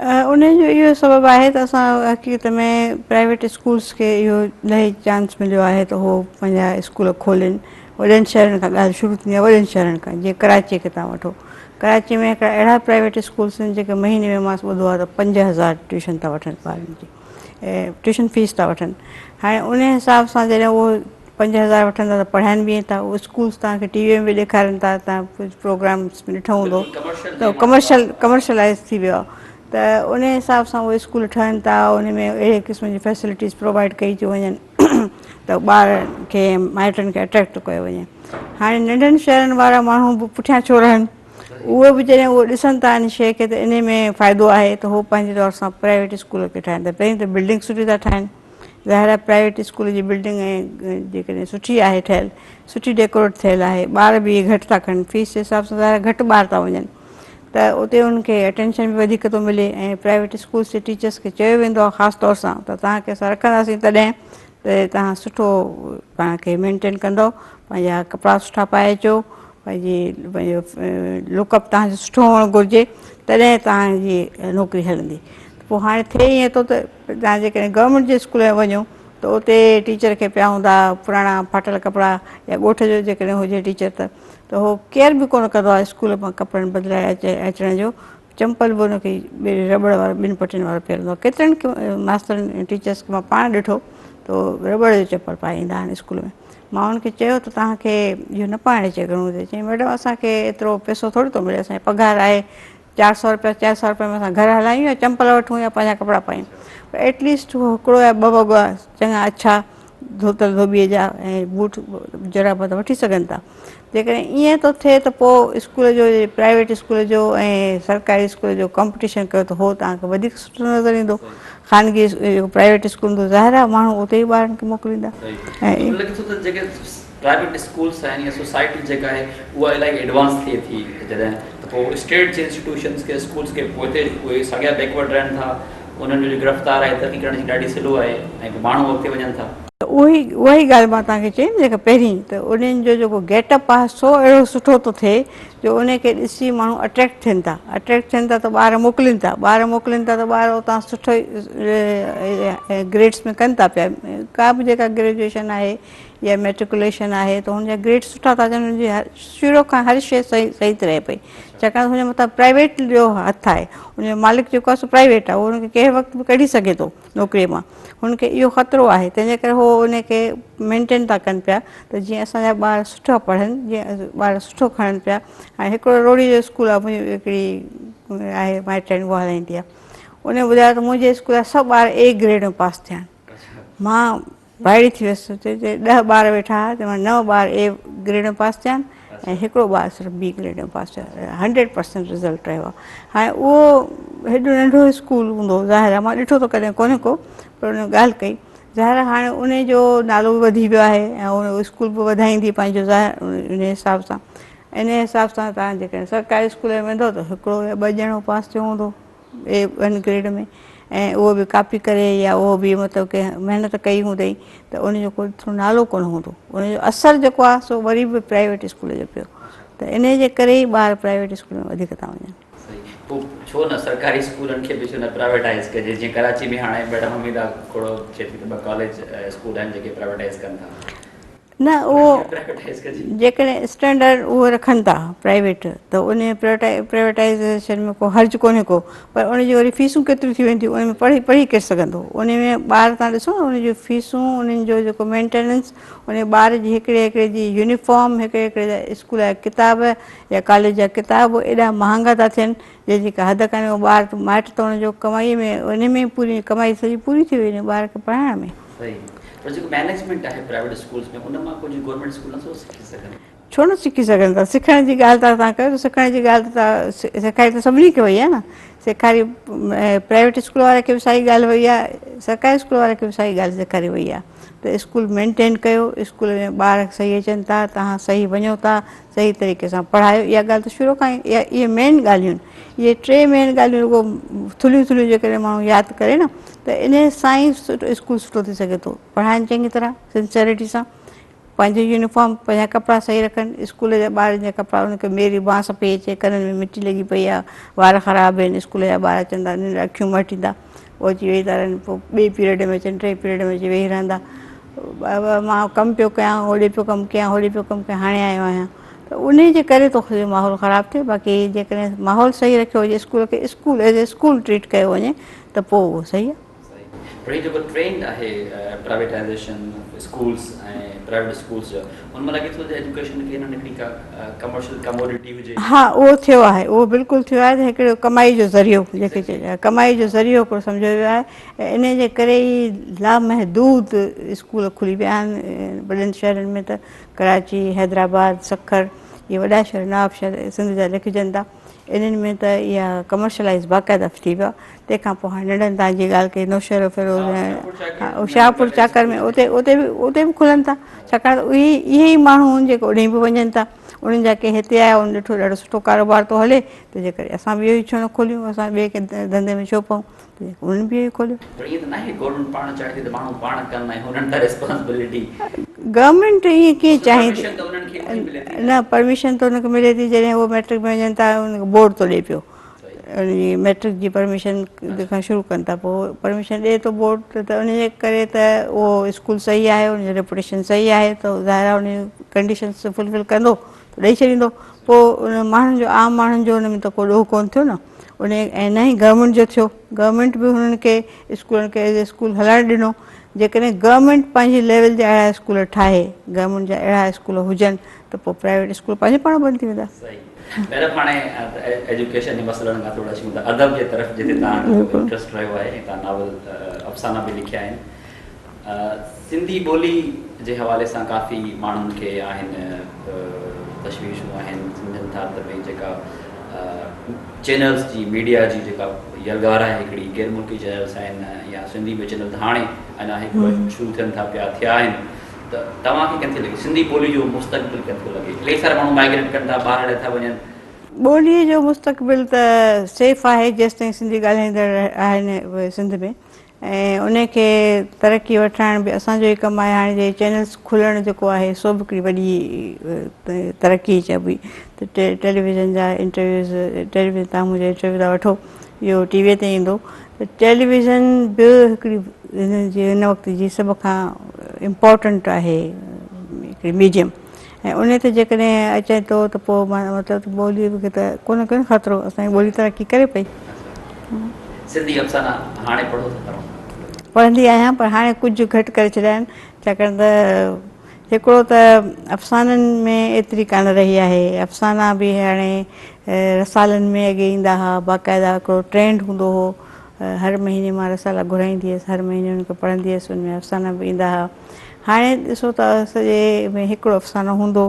انهي جو اهو سبب آهي ته اسان حقيقت ۾ پرائيويٽ اسڪولس کي اهو الاهي چانس مليو آهي ته هو پنهنجا اسڪول کولين وڏن شهرن کان ڳالهه شروع ٿيندي آهي وڏن شهرن کان جيئن ڪراچي کي تان وٺو ڪراچي ۾ هڪڙا اهڙا پرائيويٽ اسڪولس آهن جيڪي مهيني ۾ مان ٻڌو آهي ته 5000 ٽيوشن ٿا وٺن ٻارن جي ٽيوشن فيس ٿا وٺن هاڻي ان حساب سان جڏهن اهو 5000 وٺن ٿا ته پڙهائن به ٿا اهي اسڪولس توهان کي ٽي وي ۾ به ڏيکارين ٿا توهان ڪجهه پروگرامس ۾ ڏٺو هوندو ته ڪمرشل ڪمرشلائز ٿي ويو آهي ته ان حساب سان اهي اسڪول ٺهن ٿا ان ۾ اهڙي قسم جي فيسلٽيز پرووائڊ ڪئي ٿيون وڃن ته ٻارن کي مائٽن کي اٽريڪٽ ٿو ڪيو وڃي هاڻي ننڍن شهرن وارا ماڻهو به پٺيان ڇو رهن اهي به جڏهن اهو ڏسن ٿا ان شيء کي ته ان ۾ فائدو آهي ته هو پنهنجي طور سان پرائيويٽ اسڪول کي ٺاهن ٿا پهرين ته بلڊنگ سٺي ٿا ٺاهن ظاهر آهي پرائيويٽ اسڪول جي بلڊنگ ۽ جيڪڏهن سٺي آهي ٺهيل سٺي ڊيڪوريٽ ٿيل آهي ٻار به گهٽ ٿا کڻن فيس جي حساب سان ظاهر آهي گهٽ ٻار ٿا وڃن ته اتي انهن کي اٽينشن به وڌيڪ ٿو ملي ۽ پرائيويٽ اسڪولس جي ٽيچرس کي چيو ويندو آهي خاص طور سان ته توهان کي اسان رکنداسين تڏهن ته توهان سٺو پاڻ کي مينٽين ڪندو پنهنجا ڪپڙا سٺا پائي اچو پنهنجي پنهنجو لڪ اپ توهان جو سٺو هئڻ گهرجي تڏهن توهان جي نوڪري هلندي پوء هاڻي ٿئي ائين ٿو ته توهان جيڪڏهن گورنمينٽ جي اسڪول ۾ وڃو ته اتي ٽيچر کي پيا هوندا پراڻا ڦاٽل ڪپڙا يا ڳوٺ جو جيڪڏهن هجي ٽيچر ته ته هو ڪيئر به ڪونه ڪندو آهي اسڪول مان ڪپڙن بدلائي اچي اچڻ جو چمپل به ان کي رٻڙ وارو ٻن پٽين وارو پيل هوندو آهي ڪيترن ماسترن ٽيچرس کي مان پاڻ ڏٺو ته رٻڙ جو چمپل پائي ايندا آهن اسڪول ۾ مان ان کي چيو ته توهان کي اهو نه پائڻ اچي گهڻو هجي چيائين ميڊم اسان کي ايترو پئسو ٿوري ٿو ملي اسان جي پگهار آهي 400 روپيا 400 روپيا ۾ اسان گهر هلايون يا چمپل وٺون يا پنهنجا ڪپڙا پايون پر ايٽ ليسٽ هو هڪڙو يا ٻه وڳا چڱا اڇا ڌوتل ڌوٻيء جا ۽ بوٽ جرابا ته وٺي سگهن ٿا جيڪڏهن ائين ٿو ٿئي ته پوء اسڪول جو پرائيويٽ اسڪول جو ۽ سرڪاري اسڪول جو ڪمپٽيشن ڪيو ته هو توهان کي وڌيڪ سٺو نظر ايندو خانگي جيڪو پرائيويٽ اسڪول هوندو ظاهر آهي ماڻهو اتي ئي ٻارن کي موڪليندا ۽ پرائيويٽ اسڪولس آهن يا سوسائٽي جيڪا آهي اها الاهي ايڊوانس ٿئي ٿي جڏهن ته پوء اسٽيٽ جي انسٽيٽيوشنس کي اسڪولس کي پوئتي اهي ساڳيا بيڪورڊ رهن ٿا انهن جو جيڪو رفتار آهي ترقي ڪرڻ جي ڏاڍي سلو آهي ۽ پوء ماڻهو اڳتي وڃن ٿا. ته اهي اها ئي ڳالهه مان توهان کي چئي نه جيڪا پهرين ته انهن جو جيڪو گيٽ اپ آهي سو اهڙو سٺو ٿو ٿئي جو انهي کي ڏسي ماڻهو اٽريڪٽ ٿين ٿا اٽريڪٽ ٿين ٿا ته ٻار موڪلين ٿا ٻار موڪلين ٿا ته ٻار اتان سٺو گريڊس ۾ ڪن ٿا پيا ڪا به جيڪا گريجوئيشن آهي يا ميٽريڪوليشن آهي ته هن جا گريڊ سٺا ٿا اچن هن جي شروع کان هر شيء صحيح صحيح ٿي رهي پئي ڇاڪاڻ ته هن جي مٿان پرائيويٽ جو هٿ آهي ان جو مالڪ جيڪو آهي سو پرائيويٽ آهي اهو هن کي ڪنهن وقت به ڪڍي سگهي ٿو نوڪري مان هن کي اهو خطرو آهي تنهن جي ڪري هو ان کي مينٽين ٿا ڪن پيا ته جيئن اسان جا ٻار سٺا پڙهن جيئن ٻار سٺو کڻن پيا هاڻي هڪڙو روهڙي جو اسڪول آهي منهنجي هڪڙي آهي مائٽياڻي اها هلائيندي آهي ان ٻڌايو ته منهنجي اسڪول جا سڀ ٻار اي گريڊ ۾ پاس ٿيا آهن مان وائڙي ٿي ويس چي ڏهه ٻار ويٺا هئا تنهن مان نو ٻار اي گريڊ ۾ پاس ٿيا آهن ۽ هڪڙو ٻار صرف بي گريڊ ۾ پاس ٿيو آهي 100% رزلٽ رهيو آهي هاڻي اهو هيڏو ننڍو اسڪول هوندو ظاهر آهي مان ڏٺو ته ڪڏهن ڪونهي ڪو پر ان ڳالهه ڪئي ظاهر آهي هاڻي ان جو نالو به وڌي ويو آهي ۽ اهو اسڪول به وڌائيندي پنهنجو ظاهر ان حساب سان ان حساب سان تان جيڪڏهن سرڪاري اسڪول ۾ ويندو ته هڪڙو يا ٻه ڄڻو پاس ٿيو هوندو اي ون گريڊ ۾ ۽ اهو به ڪاپي ڪري يا اهو به مطلب ڪنهن محنت ڪئي هوندئي ته ان جو ڪو نالو ڪونه هوندو ان جو اثر جيڪو آهي سو وري به پرائيويٽ اسڪول جو پيو ته ان جي ڪري ئي ٻار پرائيويٽ اسڪول ۾ وڌيڪ ٿا وڃن. صحيح پوء ڇو نه سرڪاري اسڪولن کي به ڇو نه پرائيويٽائيز ڪجي جيئن ڪراچي ۾ هاڻي ميڊم حميده کوڙو چئي ٿي ته ٻه ڪاليج اسڪول آهن جيڪي پرائيويٽائيز ڪن ٿا. نه اهو جيڪڏهن اسٽينڊرڊ اهو رکن ٿا پرائيويٽ ته ان پرائيويٽائيزيشن ۾ ڪو حرج ڪونهي ڪو پر ان جون وري فيسون ڪيتريون ٿي وينديون ان ۾ پڙهي پڙهي ڪير سگهندو ان ۾ ٻار تان ڏسو نه ان جون فيسون انهن جو جيڪو مينٽيننس ان ٻار جي هڪڙي هڪڙي جي يونيفارم هڪڙي هڪڙي جا اسڪول جا ڪتاب يا ڪاليج جا ڪتاب ايڏا مهانگا ٿا ٿين جنهن جي ڪا حد ڪانهي اهو ٻار مائٽ ته ان جو ڪمائي ۾ ان ۾ پوري ڪمائي سڄي پوري ٿي وئي ٻار کي پڙهائڻ ۾. صحيح پر جيڪو مينيجمينٽ آهي پرائيويٽ اسڪولز ۾ ان مان ڪجهه گورنمينٽ اسڪول نٿو سکي سگهن. ڇو نه سکي سگهن ٿا سکڻ جي ڳالهه ته توهان ڪيو ته سکڻ جي ڳالهه ته سيکاري ته سڀني کي وئي آهي نه سيکاري پرائيويٽ اسڪول واري کي به ساڳي ڳالهه وئي آهي سرڪاري اسڪول واري کي به ساڳي ڳالهه سيکاري وئي آهي ته اسڪول مينٽين ڪيو اسڪول ۾ ٻار صحيح اچن ٿا توهان صحيح وڃو ٿا صحيح طريقي سان پڙهايو اها ڳالهه ته شروع کان ئي اهي مين ڳالهيون آهن اهي ٽي مين ڳالهيون رڳو ٿلهيون ٿلهيون جيڪڏهن ماڻهو ياد ڪري نه ته ان سان ئي اسڪول سٺو ٿي سگهي ٿو پڙهائن چڱي طرح سنسيئرٽي سان پنهنجو يونيفارم پنهنجا ڪپڙا صحيح رکن اسڪول جا ٻارن جا ڪپڙا ان کي ميري بانس پئي اچي ڪنن ۾ مٽي لڳي پئي آهي وار خراب آهن اسڪول جا ٻار اچن ٿا انهن جا اکيون مهٽيندا پوء اچي ويهي ٿا رهن پوء ٻئي پيريڊ ۾ اچن ٽئين پيريڊ ۾ اچي ويهي رهندا مان ڪم پيو ڪيان هوڏي پيو ڪم ڪيان هوڏي پيو ڪم ڪيان هاڻي آيو آهيان ته انهي جي ڪري ٿو سڄو ماحول خراب ٿئي باقي جيڪڏهن ماحول صحيح رکيو وڃي اسڪول کي school as a school treat ڪيو وڃي ته پوء اهو صحيح آهي. پر هي جيڪو ٽرينڊ آهي پرائيويٽائيزيشن اسڪولس ۽ پرائيويٽ اسڪولس جو ان مان لڳي ٿو ته ايجوڪيشن کي هنن هڪڙي ڪا ڪمرشل ڪموڊٽي هجي. ها اهو ٿيو آهي اهو بلڪل ٿيو آهي ته هڪڙو ڪمائي جو ذريعو جنهن کي چئجي ڪمائي جو ذريعو هڪڙو سمجهيو ويو آهي ۽ انهي جي ڪري ئي لامحدود اسڪول کلي ويا آهن وڏن شهرن ۾ ته ڪراچي حيدرآباد سکر اهي وڏا شهر نواب شهر سنڌ جا لکجن ٿا انهن ۾ ته اها ڪمرشلائيز باقاعده ٿي ويو آهي تنهن کان پوء هاڻي ننڍن تان جي ڳالهه ڪئي نوشهرو فيروز ۽ شاهپور چاڪر ۾ اتي اتي به اتي به کلن ٿا ڇاڪاڻ ته اهي اهي ئي ماڻهو آهن جيڪي اوڏي به وڃن ٿا انهن جا ڪي هتي آيا انهن ڏٺو ڏاڍو سٺو ڪاروبار ٿو هلي تنهن جي ڪري اسان به اهو ئي ڇو نه کوليون اسان ٻئي ڪنهن ڌنڌي ۾ ڇو پئون انهن به اهو ئي کوليو. پر ائين ته ناهي گورنمينٽ پاڻ چاهي ٿي ته ماڻهو پاڻ ڪن ۽ هنن ته ريسپانسبلٽي. گورنمينٽ ائين ڪيئن چاهي ٿي. نه پرميشن ته انهن کي ملي ٿي جڏهن هو ميٽرڪ ۾ وڃن ٿا انهن کي بورڊ ٿو ڏئي پيو ان جي ميٽرڪ جي پرميشن کان شروع ڪن ٿا پوء پرميشن ڏئي ٿو بورڊ ته ان جي ڪري ته اهو اسڪول صحيح آهي ان جو ريپوٽيشن صحيح آهي ته ظاهر آهي ان جون ڪنڊيشنس فلفل ڪندو ته ڏئي ڇڏيندو پوء ان ماڻهن جو عام ماڻهن جو ان ۾ ته ڪو ڏوهه ڪونه ٿيو نه ان ۽ نه ئي گورنمينٽ جو ٿيو گورنمينٽ به هنن کي اسڪولن کي ايز اسڪول هلائڻ ڏنو جيڪڏهن گورنمينٽ پنهنجي ليول جا اهڙا اسڪول ٺاهي گورنمينٽ جا اهڙا اسڪول هجن ته پوء پرائيويٽ اسڪول پنهنجو پاڻ بند ٿي ويندا. صحيح ميڊم هاڻي ايجوڪيشن جي مسئلن کان ٿورو اچون ٿا ادب جي طرف جتي توهان جو انٽرسٽ رهيو آهي ۽ توهان ناول افسانا به لکيا آهن سنڌي ٻولي جي حوالي سان ڪافي ماڻهن کي آهن تشويشون آهن سمجهن ٿا ته ڀئي جيڪا چينلز جي ميڊيا جي جيڪا يلغار آهي هڪڙي غير ملڪي چينلز آهن يا سنڌي به چينل ته هاڻي اڃا هڪ ٻه شروع ٿين ٿا پيا ٿيا آهن ته توهان کي ڪيئن ٿي لڳي سنڌي ٻولي جو مستقبل ڪيئن ٿو لڳي الاهي سارا ماڻهو مائگريٽ ڪن ٿا ٻاهر هليا ٿا وڃن. ٻولي جو مستقبل ته سيف آهي جيستائين سنڌي ڳالهائيندڙ آهن سنڌ ۾ ۽ ان کي ترقي وٺرائڻ به اسان جو ئي ڪم آهي هاڻي جي چينلز کلڻ جيڪو آهي سو به هڪڙي وڏي ترقي چئبي ته ٽيليويزن جا انٽرويوز ٽيليويزن تان منهنجو انٽرويو ٿا وٺو اهو ٽي وي تي ايندو ته ٽيليويزن به هڪڙي هن جي هن وقت جي سڀ کان امپورٽنٽ آهي هڪڙي ميڊيم ۽ ان تي جيڪڏهن اچي ٿو ته پوء مطلب ته ٻولي کي ته ڪو نه ڪو خطرو اسان جي ٻولي ترقي ڪري پئي. سنڌي افسانا هاڻي پڙهو ٿا توهان؟ پڙهندي آهيان پر هاڻي ڪجهه گهٽ ڪري ڇڏيا آهن ڇاڪاڻ ته هڪڙو ته افسانن ۾ ايتري ڪانه رهي آهي افسانا به هاڻي رسالن ۾ اڳي ايندا هئا باقاعده هڪڙو ٽرينڊ هوندو هو هر مهيني مان رسالا گهرائيندي هيس هر مهيني ان کي پڙهندي هيس ان ۾ افسانا به ايندا هئا هاڻي ڏسو ته سڄي ۾ هڪڙو افسانو هوندو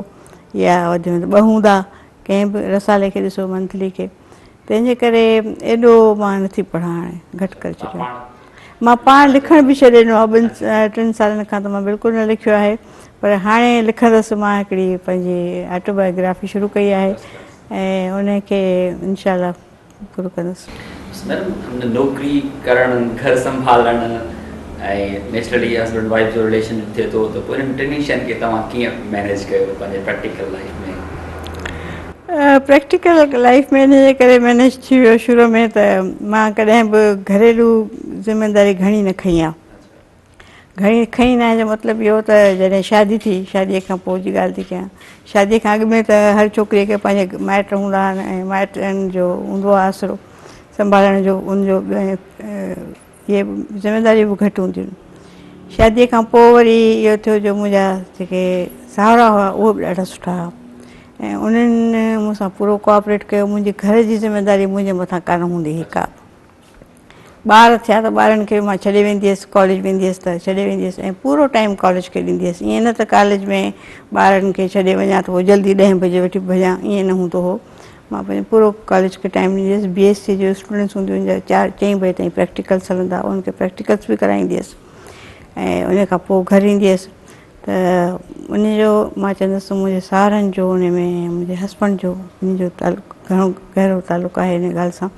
يا وڌ ۾ وڌ ٻه هوندا ڪنهن به رسالي کي ڏسو منٿلي کي تنهن جي ڪري ايڏو مان نٿي پڙهان هاڻي گهٽ ڪري ڇڏيو مان پاڻ لکڻ به ڇڏي ڏنو آهي ٻن ٽن سالن کان ته مان بلڪل نه لکيو آهي پر هاڻي لکندس مان هڪڙي پنهنجي آٽوبايوگرافي شروع ڪئي آهي ۽ ان کي انشاء الله پورو ڪندس. ميڊم نوڪري ڪرڻ گهر سنڀالڻ ۽ نيچرلي هسبنڊ وائيف جو رليشن ٿئي ٿو ته پوء انهن ٽنهي شين کي توهان ڪيئن مينيج ڪيو پنهنجي پريڪٽيڪل لائيف ۾؟ پريڪٽيڪل لائيف ۾ ان جي ڪري مينيج ٿي ويو شروع ۾ ته مان ڪڏهن به گهريلو ذميداري گهڻي نه کنئي آهي گهڻي کنئي ناهي جو مطلب اهو ته جڏهن شادي ٿي شادي کان پوء جي ڳالهه ٿي ڪيان شادي کان اڳ ۾ ته هر ڇوڪري کي پنهنجي مائٽ هوندا آهن ۽ مائٽن جو هوندو آهي آسرو سنڀالڻ جو ان جو اهي ذميداريون به گهٽ هونديون آهن شادي کان پوء وري اهو ٿيو جو منهنجا جيڪي ساهرا هئا اهي به ڏاڍا سٺا هئا ۽ انهن مون سان پورو ڪوآپريٽ ڪيو منهنجي گهر جي ذميداري منهنجي مٿان ڪانه هوندي هئي ڪا به ٻار ٿيا ته ٻارن کي به مان ڇڏي ويندي هيس ڪاليج ويندي هيس ته ڇڏي ويندي هيس ۽ پورو ٽائيم ڪاليج کي ڏيندي هيس ائين نه ته ڪاليج ۾ ٻارن کي ڇڏي وڃان ته پوء جلدي ڏهين بجي وٺي ڀڄان ائين نه هوندو هو مان پنهنجو پورو ڪاليج کي ٽائيم ڏيندي هيس بي ايس سي جو اسٽوڊنٽس هونديون هن جا چار چئين بجي تائين پريڪٽيڪلس هلندا هئا انهن کي پريڪٽيڪلس به ڪرائيندي هيس ۽ ان کان پوء گهر ايندي هيس ته ان جو مان چوندس ته منهنجي ساهرن جو ان ۾ منهنجي هسبنڊ جو ان جو تعلق گهڻو گهرو تعلق آهي ان ڳالهه سان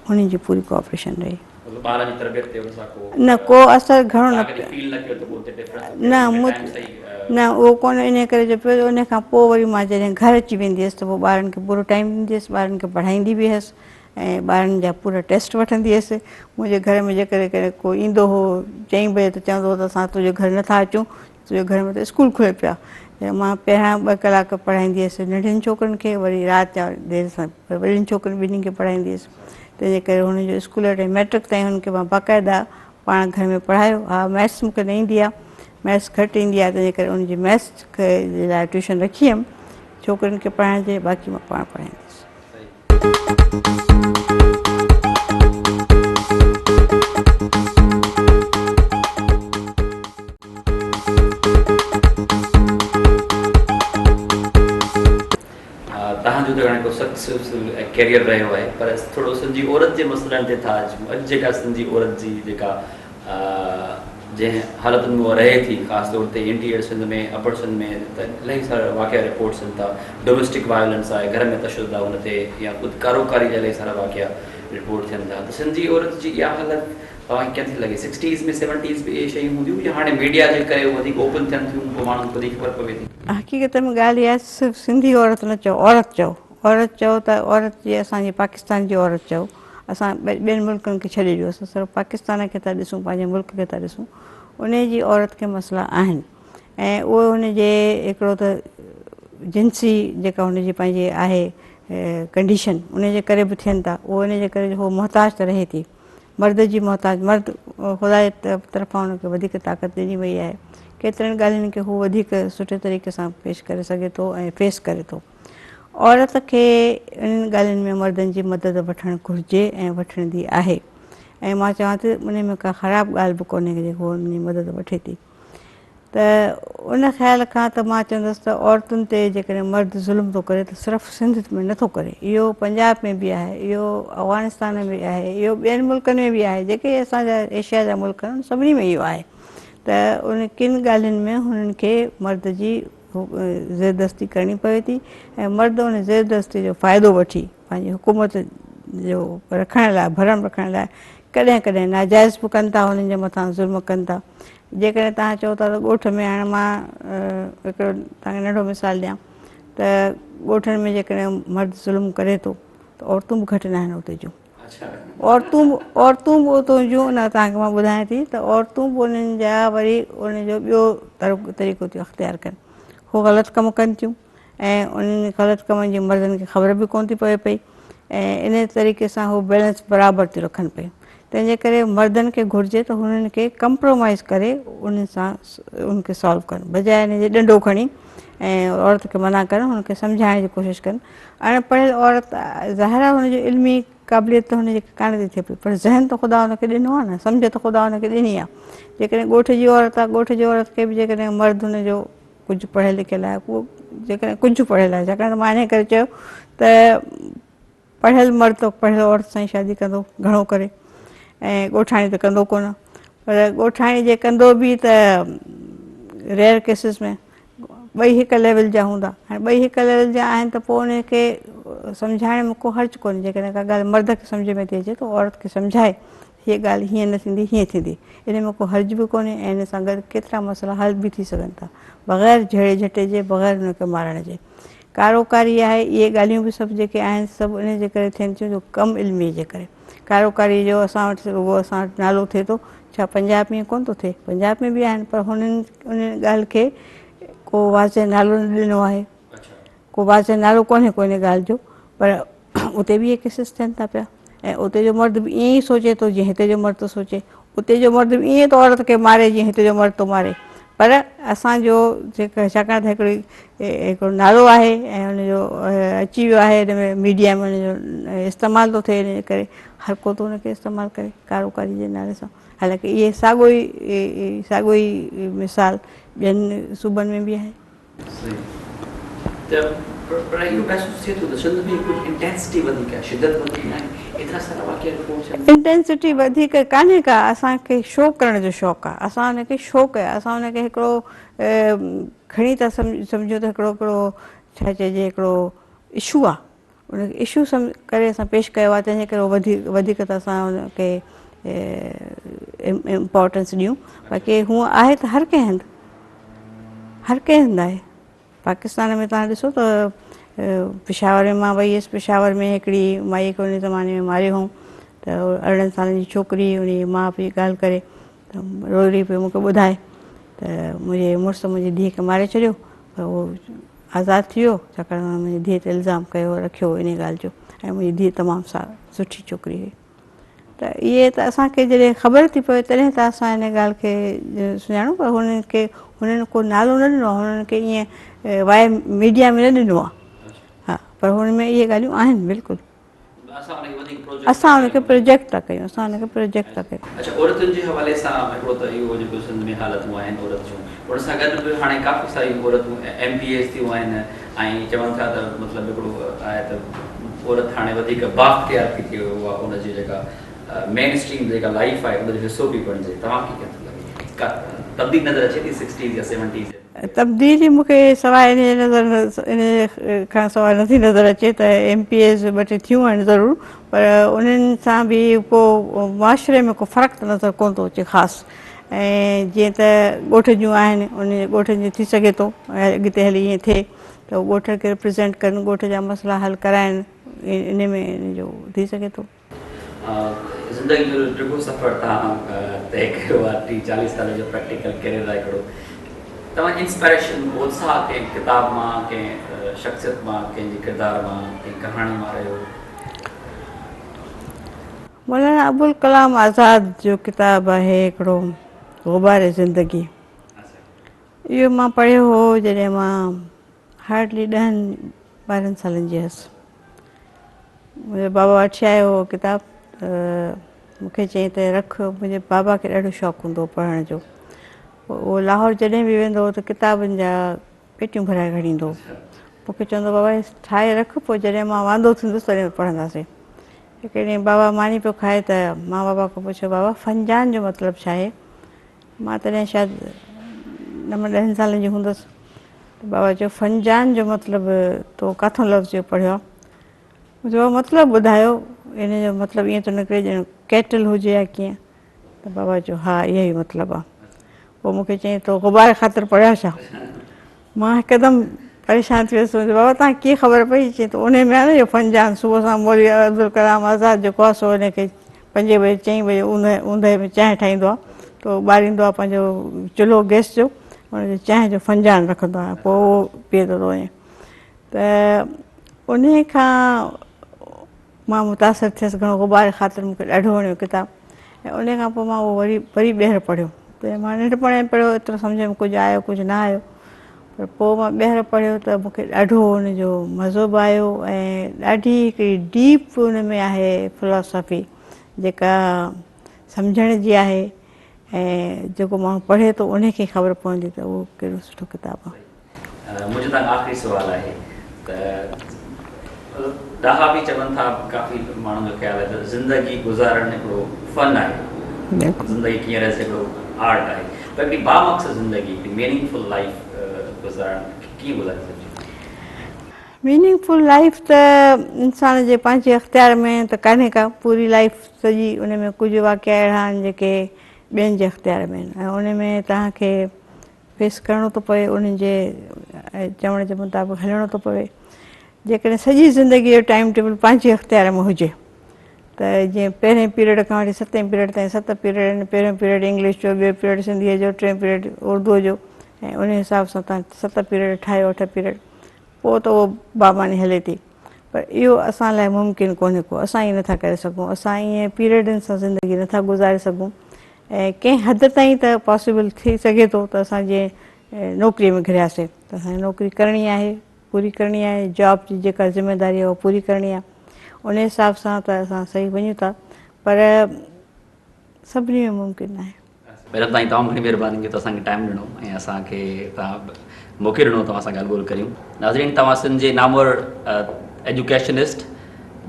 انهن جي پوري ڪوآپريشن رهي. مطلب ٻارن جي تربيت تي ان سان ڪو نه ڪو اثر گهڻو نه توهان ڪڏهن فيل نه ڪيو ته ڪو اتي ڊفرنس نه مون نه اهو ڪونه ان ڪري جو پيو ان کان پوء وري مان جڏهن گهر اچي ويندي هيس ته پوء ٻارن کي پورو ٽائيم ڏيندي هيس ٻارن کي پڙهائيندي به هيس ۽ ٻارن جا پورا ٽيسٽ وٺندي هيس. منهنجي گهر ۾ جيڪڏهن ڪڏهن ڪو ايندو هو چئين بجي ته چوندو هو ته اسان تنهنجي گهر نٿا اچون، تنهنجي گهر ۾ ته اسڪول کليو پيو آهي. مان پهريان ٻه ڪلاڪ پڙهائيندي هيس ننڍين ڇوڪرين کي وري رات جا دير سان وڏين ڇوڪرين ٻنهي کي پڙهائيندي هيس. تنهنجي ڪري هن جو اسڪول جو ٽائيم مئٽرڪ تائين هن کي مان باقاعده پاڻ گهر ۾ پڙهايو. ها مئٿس مون کي نه ايندي آهي، مئٿس گهٽ ايندي آهي تنهنجي ڪري ان جي مئٿس جي لاء ٽيوشن رکي هيم ڇوڪرين کي پڙهائڻ جي باقي مان پاڻ پڙهائيندي هيس. توهان جو ته هاڻي ڪو سڪسيسفل ڪيريئر رهيو آهي پر ٿورو سنڌي عورت جي مسئلن تي ٿا اچون اڄ جيڪا سنڌي عورت جي جيڪا جنهن حالتن ۾ اها رهي ٿي خاص طور تي انٽيريئر سنڌ ۾ اپر سنڌ ۾ ته الاهي سارا واقعا رپورٽ ٿين ٿا ڊوميسٽڪ وائلنس آهي گهر ۾ تشدد آهي ان تي يا خود ڪاروڪاري جا الاهي سارا واقعا رپورٽ ٿين ٿا ته سنڌ جي عورت جي اها حالت توهان کي ڪيئن ٿي لڳي سڪسٽيز ۾ سيونٽيز ۾ اهي شيون هونديون يا هاڻي ميڊيا جي ڪري وڌيڪ اوپن ٿين ٿيون پوء ماڻهن کي وڌيڪ خبر پوي ٿي. حقيقت ۾ ڳالهه اها آهي صرف سنڌي عورت نه چئو عورت چئو عورت چئو ته عورت جي اسان جي پاڪستان جي عورت چئو اسان ٻين ملڪن کي ڇڏي ڏيو اسان صرف پاڪستان کي ٿا ڏسون پنهنجي ملڪ کي ٿا ڏسون انهي جي عورت کي مسئلا آهن ۽ اهي ان جي هڪڙو ته جنسي جيڪا ان جي پنهنجي آهي ڪنڊيشن ان جي ڪري به ٿين ٿا اهو ان جي ڪري هو محتاج ته رهي ٿي مرد جي محتاج مرد خدا جي طرفان ان کي وڌيڪ طاقت ڏني وئي آهي ڪيترن ڳالهين کي هو وڌيڪ سٺي طريقي سان پيش ڪري سگهي ٿو ۽ فيس ڪري ٿو عورت کي انهن ڳالهين ۾ مردن جي مدد وٺڻ گهرجي ۽ وٺڻدي آهي ۽ مان چوان ٿي انهي ۾ ڪا خراب ڳالهه به ڪونهي جيڪو انهن جي مدد وٺي ٿي ته ان خيال کان ته مان چوندس ته عورتن تي جيڪڏهن مرد ظلم ٿو ڪري ته صرف سنڌ ۾ نٿو ڪري اهو پنجاب ۾ به آهي اهو افغانستان ۾ به آهي اهو ٻين ملڪن ۾ به آهي جيڪي اسان جا ايشيا جا ملڪ آهن سڀني ۾ اهو آهي ته ان ڪن ڳالهين ۾ هنن کي مرد جي زيردستي ڪرڻي پوي ٿي ۽ مرد ان زيردستي جو فائدو وٺي پنهنجي حڪومت جو رکڻ لاء ڀرم رکڻ لاء ڪڏهن ڪڏهن ناجائز به ڪن ٿا انهن جي مٿان ظلم ڪن ٿا جيڪڏهن توهان چئو ٿا ته ڳوٺ ۾ هاڻي مان هڪڙو توهان کي ننڍو مثال ڏيان ته ڳوٺن ۾ جيڪڏهن مرد ظلم ڪري ٿو ته عورتون به گهٽ ناهن اتي جون عورتون به عورتون به اتون جون ان توهان کي مان ٻڌايان ٿي ته عورتون به انهن جا وري ان جو ٻيو طريقو ٿيون اختيار ڪن. هو غلط ڪم ڪن ٿيون ۽ انهن غلط ڪمن جي مردن کي خبر به ڪونه ٿي پوي پئي ۽ ان طريقي سان هو بيلنس برابر ٿيون رکن پيون تنهن جي ڪري مردن کي گهرجي ته هنن کي ڪمپرومائز ڪري انهن سان ان کي سالو ڪن بجاء ان جي ڏنڊو کڻي ۽ عورت کي منع ڪرڻ هن کي سمجهائڻ جي ڪوشش ڪن. اڻ پڙهيل عورت ظاهر آهي هن جي علمي قابليت ته هن جي ڪانه ٿي ٿئي پئي پر ذهن ته خدا هن کي ڏنو آهي نه سمجهه ته خدا هن کي ڏني آهي. جيڪڏهن ڳوٺ جي عورت آهي ڳوٺ جي عورت کي به جيڪڏهن مرد هن جو ڪجهه پڙهيل لکيل آهي اهو جيڪڏهن ڪجهه پڙهيل آهي ڇاڪاڻ ته مان انهي ڪري چيو ته پڙهيل مرد ته پڙهيل عورت سان ئي شادي ڪندو گهڻو ڪري ۽ ڳوٺاڻي ته ڪندو ڪونه پر ڳوٺاڻي جي ڪندو به ته ريئر ڪيسز ۾ ٻئي هڪ ليول جا هوندا هاڻي ٻئي هڪ ليول جا آهن ته پوء ان کي سمجهائڻ ۾ ڪو حرج ڪونهي جيڪڏهن ڪا ڳالهه مرد کي سمجهه ۾ ٿي اچي ته عورت کي سمجهائي هيء ڳالهه هيئن نه ٿيندي هيئن ٿيندي ان ۾ ڪو حرج به ڪونهي ۽ ان سان گڏ ڪيترا مسئلا حل به ٿي سگهن ٿا بغير جهيڙي جهٽي جي بغير ان کي مارڻ جي ڪارو ڪاري آهي اهي ڳالهيون به سڀ جيڪي آهن سڀ ان جي ڪري ٿين ٿيون جو ڪم علمي جي ڪري ڪارو ڪاري جو اسان وٽ رڳو اسان وٽ نالو ٿئي ٿو ڇا پنجاب ۾ ڪونه ٿو ٿئي پنجاب ۾ به آهن پر هنن ان ڳالهه کي ڪو واضح نالو نه ڏنو آهي ڪو واضح نالو ڪونهي ڪو ان ڳالهه جو پر اتي به اهي ڪيسز ٿين ٿا پيا ۽ اتي جو مرد به ائين ئي سوچي ٿو جيئن هتي جو مرد ٿو سوچي اتي جو مرد به ائين ٿو عورت کي ماري جيئن هتي جو مرد ٿو ماري پر اسان جو ڇاڪاڻ ته هڪڙي هڪڙو نالو آهي ۽ ان جو اچي ويو آهي ان ۾ ميڊيا ۾ ان جو استعمال ٿو ٿئي ان جي ڪري هر ڪو ٿو ان کي استعمال ڪري ڪاروڪاري جي نالي سان حالانڪه اهي ساڳو ئي ساڳو ئي مثال ٻين صوبن ۾ به آهي. صحيح ته پر اهو محسوس ٿئي ٿو ته سنڌ ۾ ڪجهه انٽينسٽي وڌيڪ آهي شدت وڌيڪ آهي ايترا سارا واقعا رپورٽ ٿين ٿا. انٽينسٽي وڌيڪ ڪانهي ڪا اسان کي شو ڪرڻ جو شوق آهي اسان ان کي شو ڪيو اسان ان کي هڪڙو کڻي ٿا سمجهون ته هڪڙو هڪڙو ڇا چئجي هڪڙو اشو آهي ان کي اشو ڪري اسان پيش ڪيو آهي تنهن جي ڪري وڌيڪ وڌيڪ ته اسان ان کي امپارٽنس ڏيون باقي هونء آهي ته هر ڪنهن هنڌ هر ڪنهن هنڌ آهي پاڪستان ۾ تهان ڏسو ته پشاور ۾ مان وئي هيس پشاور ۾ هڪڙي مائي کي ان زماني ۾ ماريو هئائون ته 18 سالن جي ڇوڪري ان جي ماء پيء ڳالهه ڪري ته روئي روئي پيو مونکي ٻڌائي ته منهنجي مڙس منهنجي ڌيء کي ماري ڇڏيو پر اهو آزاد ٿي ويو ڇاڪاڻ ته منهنجي ڌيء تي الزام ڪيو رکيو ان ڳالهه جو ۽ منهنجي ڌيء تمام سٺي ڇوڪري هئي ته اهي ته اسان کي جڏهن خبر ٿي پوي تڏهن ته اسان ان ڳالهه کي سڃاڻون پر هنن کي هنن ڪو نالو نه ڏنو آهي هنن کي ائين وائي ميڊيا ۾ نه ڏنو آهي ها پر هن ۾ اهي ڳالهيون آهن بلڪل اسان ان کي پروجيڪٽ ٿا ڪيون اسان ان کي پروجيڪٽ ٿا ڪيون. اڇا عورتن جي حوالي سان هڪڙو ته اهو جيڪو سنڌ ۾ حالتون آهن عورت جون ان سان گڏ به هاڻي ڪافي ساريون عورتون ايم پي ايز ٿيون آهن ۽ چون ٿا ته مطلب هڪڙو آهي ته عورت هاڻي وڌيڪ بااختيار ٿي ٿئي اها ان جي جيڪا مين اسٽريم جيڪا لائيف آهي ان جو حصو پئي بڻجي توهان کي ڪيئن ٿو لڳي ڪا تبديلي نظر اچي ٿي سڪسٽيز يا سيونٽيز تبديلي مون کي سواء انهيء نظر انهيء کان سواء نٿي نظر اچي ته ايم پي ايز ٻه ٽي ٿيون آهن ضرور پر انهن سان به ڪو معاشري ۾ ڪو فرق ته نظر ڪونه ٿو اچي خاص ۽ جيئن ته ڳوٺ جون آهن ان ڳوٺن جو ٿي سگهي ٿو اڳتي هلي ائين ٿئي ته ڳوٺ کي ريپريزينٽ ڪن ڳوٺ جا مسئلا حل ڪرائن ان ۾ ان جو ٿي سگهي ٿو. زندگي جو ڊگهو سفر توهان طئي ڪيو آهي ٽيهه چاليهه سال جو پريڪٽيڪل ڪيريئر آهي هڪڙو توهان جي انسپائريشن اتساهه ڪنهن ڪتاب مان ڪنهن شخصيت مان ڪنهن جي ڪردار مان ڪنهن ڪهاڻي مان رهيو؟ مولانا ابوالڪلام آزاد جو ڪتاب آهي هڪڙو غبار زندگي اهو مان پڙهيو هو جڏهن مان هارڊلي ڏهن ٻارهن سالن جي هيس. منهنجو بابا وٺي آيو هو ڪتاب ته مون کي چيائين ته رک. منهنجي بابا کي ڏاڍو شوق هوندو هو پڙهڻ جو. اهو لاهور جڏهن به ويندو هو ته ڪتابن جا پيٽيون ڀرائي کڻي ايندو هو. مون کي چوندو هو بابا هي ٺاهي رک پوء جڏهن مان واندو ٿيندس تڏهن پڙهنداسين. هڪ ڏينهن بابا ماني پيو کائي ته مان بابا کان پڇيو بابا فنجان جو مطلب ڇا آهي؟ مان تڏهن شايد نون ڏهن سالن جي هوندس ته بابا چيو فنجان جو مطلب تو ڪاٿون لفظ اهو پڙهيو آهي؟ مون چيو بابا مطلب ٻڌايو ان جو مطلب ائين ٿو نڪري ڄڻ ڪيٽل هجي يا ڪيئن ته بابا چيو ها اهو ئي مطلب آهي پوء مون کي چيائين تو غبار خاطر پڙهيو ڇا؟ مان هڪدم پريشان ٿي ويس بابا تان ڪيئن خبر پئي چيائين ته انهي ۾ آهي نه اهو فنجان صبح سان مولوي عبدالڪلام آزاد جيڪو آهي سو ان کي پنجين بجي چئين بجي اوندهه ۾ چانهه ٺاهيندو آهي ته اهو ٻاريندو آهي پنهنجو چلهو گئس جو ان جو چانهه جو فنجان رکندو آهيان پوء اهو پيئندو ٿو وڃي ته انهي کان مان متاثر ٿيس گهڻو غبار خاطر مون کي ڏاڍو وڻيو ڪتاب ۽ انهي کان پوء مان اهو وري وري ٻيهر پڙهيو ته مان ننڍپڻ ۾ پڙهيو ايترو سمجهه ۾ ڪجهه آيو ڪجهه نه آيو پر پوء مان ٻيهر پڙهيو ته مون کي ڏاڍو ان جو مزو به آيو ۽ ڏاڍي هڪڙي ڊيپ ان ۾ آهي فلاسافي جيڪا سمجهڻ جي آهي ۽ جيڪو ماڻهو پڙهي ٿو انهي کي خبر پوندي ته اهو ڪهڙو سٺو ڪتاب آهي. منهنجو توهان کان آخري سوال آهي ته ڏاها به چون ٿا ڪافي ماڻهن جو خيال آهي ته زندگي گذارڻ هڪڙو فن آهي زندگي ڪيئن رهجي هڪڙو آرٽ آهي پر هڪڙي بامقصد زندگي هڪڙي ميننگ فل لائف گذارڻ ڪيئن گذاري سگهجي ٿي؟ ميننگ فل لائف ته انسان جي پنهنجي اختيار ۾ ته ڪانهي ڪا پوري لائف سڄي ان ۾ ڪجهه واقعا اهڙا آهن جيڪي ٻين جي اختيار ۾ آهن ۽ ان ۾ توهان کي فيس ڪرڻو ٿو پوي انهن جي چوڻ جي مطابق هلڻو ٿو پوي جيڪڏهن سڄي زندگي جو ٽائيم ٽيبل پنهنجي اختيار ۾ هجي ته جيئن پهرين پيريڊ کان وٺي ستين پيريڊ تائين ست پيريڊ آهن پهريون پيريڊ انگلش جو ٻيو پيريڊ سنڌيء جو ٽيون پيريڊ اردوء جو ۽ ان حساب سان تان ست پيريڊ ٺاهيو اٺ پيريڊ پوء ته اهو بامعني هلي ٿي پر اهو اسان لاء ممڪن ڪونهي ڪو اسان ائين نٿا ڪري سگهون اسان ائين پيريڊن سان زندگي نٿا گذاري سگهون ۽ ڪنهن حد تائين ته پاسيبل ٿي سگهي ٿو ته اسان جيئن نوڪري ۾ گهرياسي ته اسان کي نوڪري ڪرڻي آهي پوري ڪرڻي آهي جاب جي جيڪا ذميداري آهي اها پوري ڪرڻي آهي ان حساب سان ته اسان صحيح وڃون ٿا پر سڀني ۾ ممڪن ناهي. ميڊم توهان جي تمام گهڻي مهرباني جو توهان اسان کي ٽائيم ڏنو ۽ اسان کي توهان موقعو ڏنو توهان سان ڳالهه ٻولهه ڪريون. ناظرين توهان سنڌ جي نامور ايجوڪيشنسٽ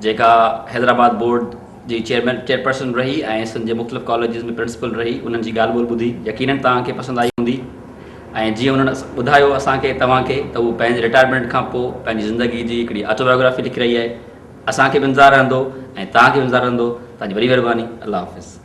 جيڪا حيدرآباد بورڊ جي چيئرمين چيئرپرسن رهي ۽ سنڌ جي مختلف ڪاليجز ۾ پرنسپل رهي انهن جي ڳالهه ٻولهه ٻڌي يقينن توهان کي پسند آئي هوندي ۽ جيئن انهن ٻڌايو اسان کي توهان کي ته هو پنهنجي رٽائرمينٽ کان پوء پنهنجي زندگي جي هڪڙي آٽوبايوگرافي لکي رهي آهي اسان کي به انتظار رهندو ۽ توهان کي به انتظار رهندو توهان جي وڏي مهرباني الله حافظ.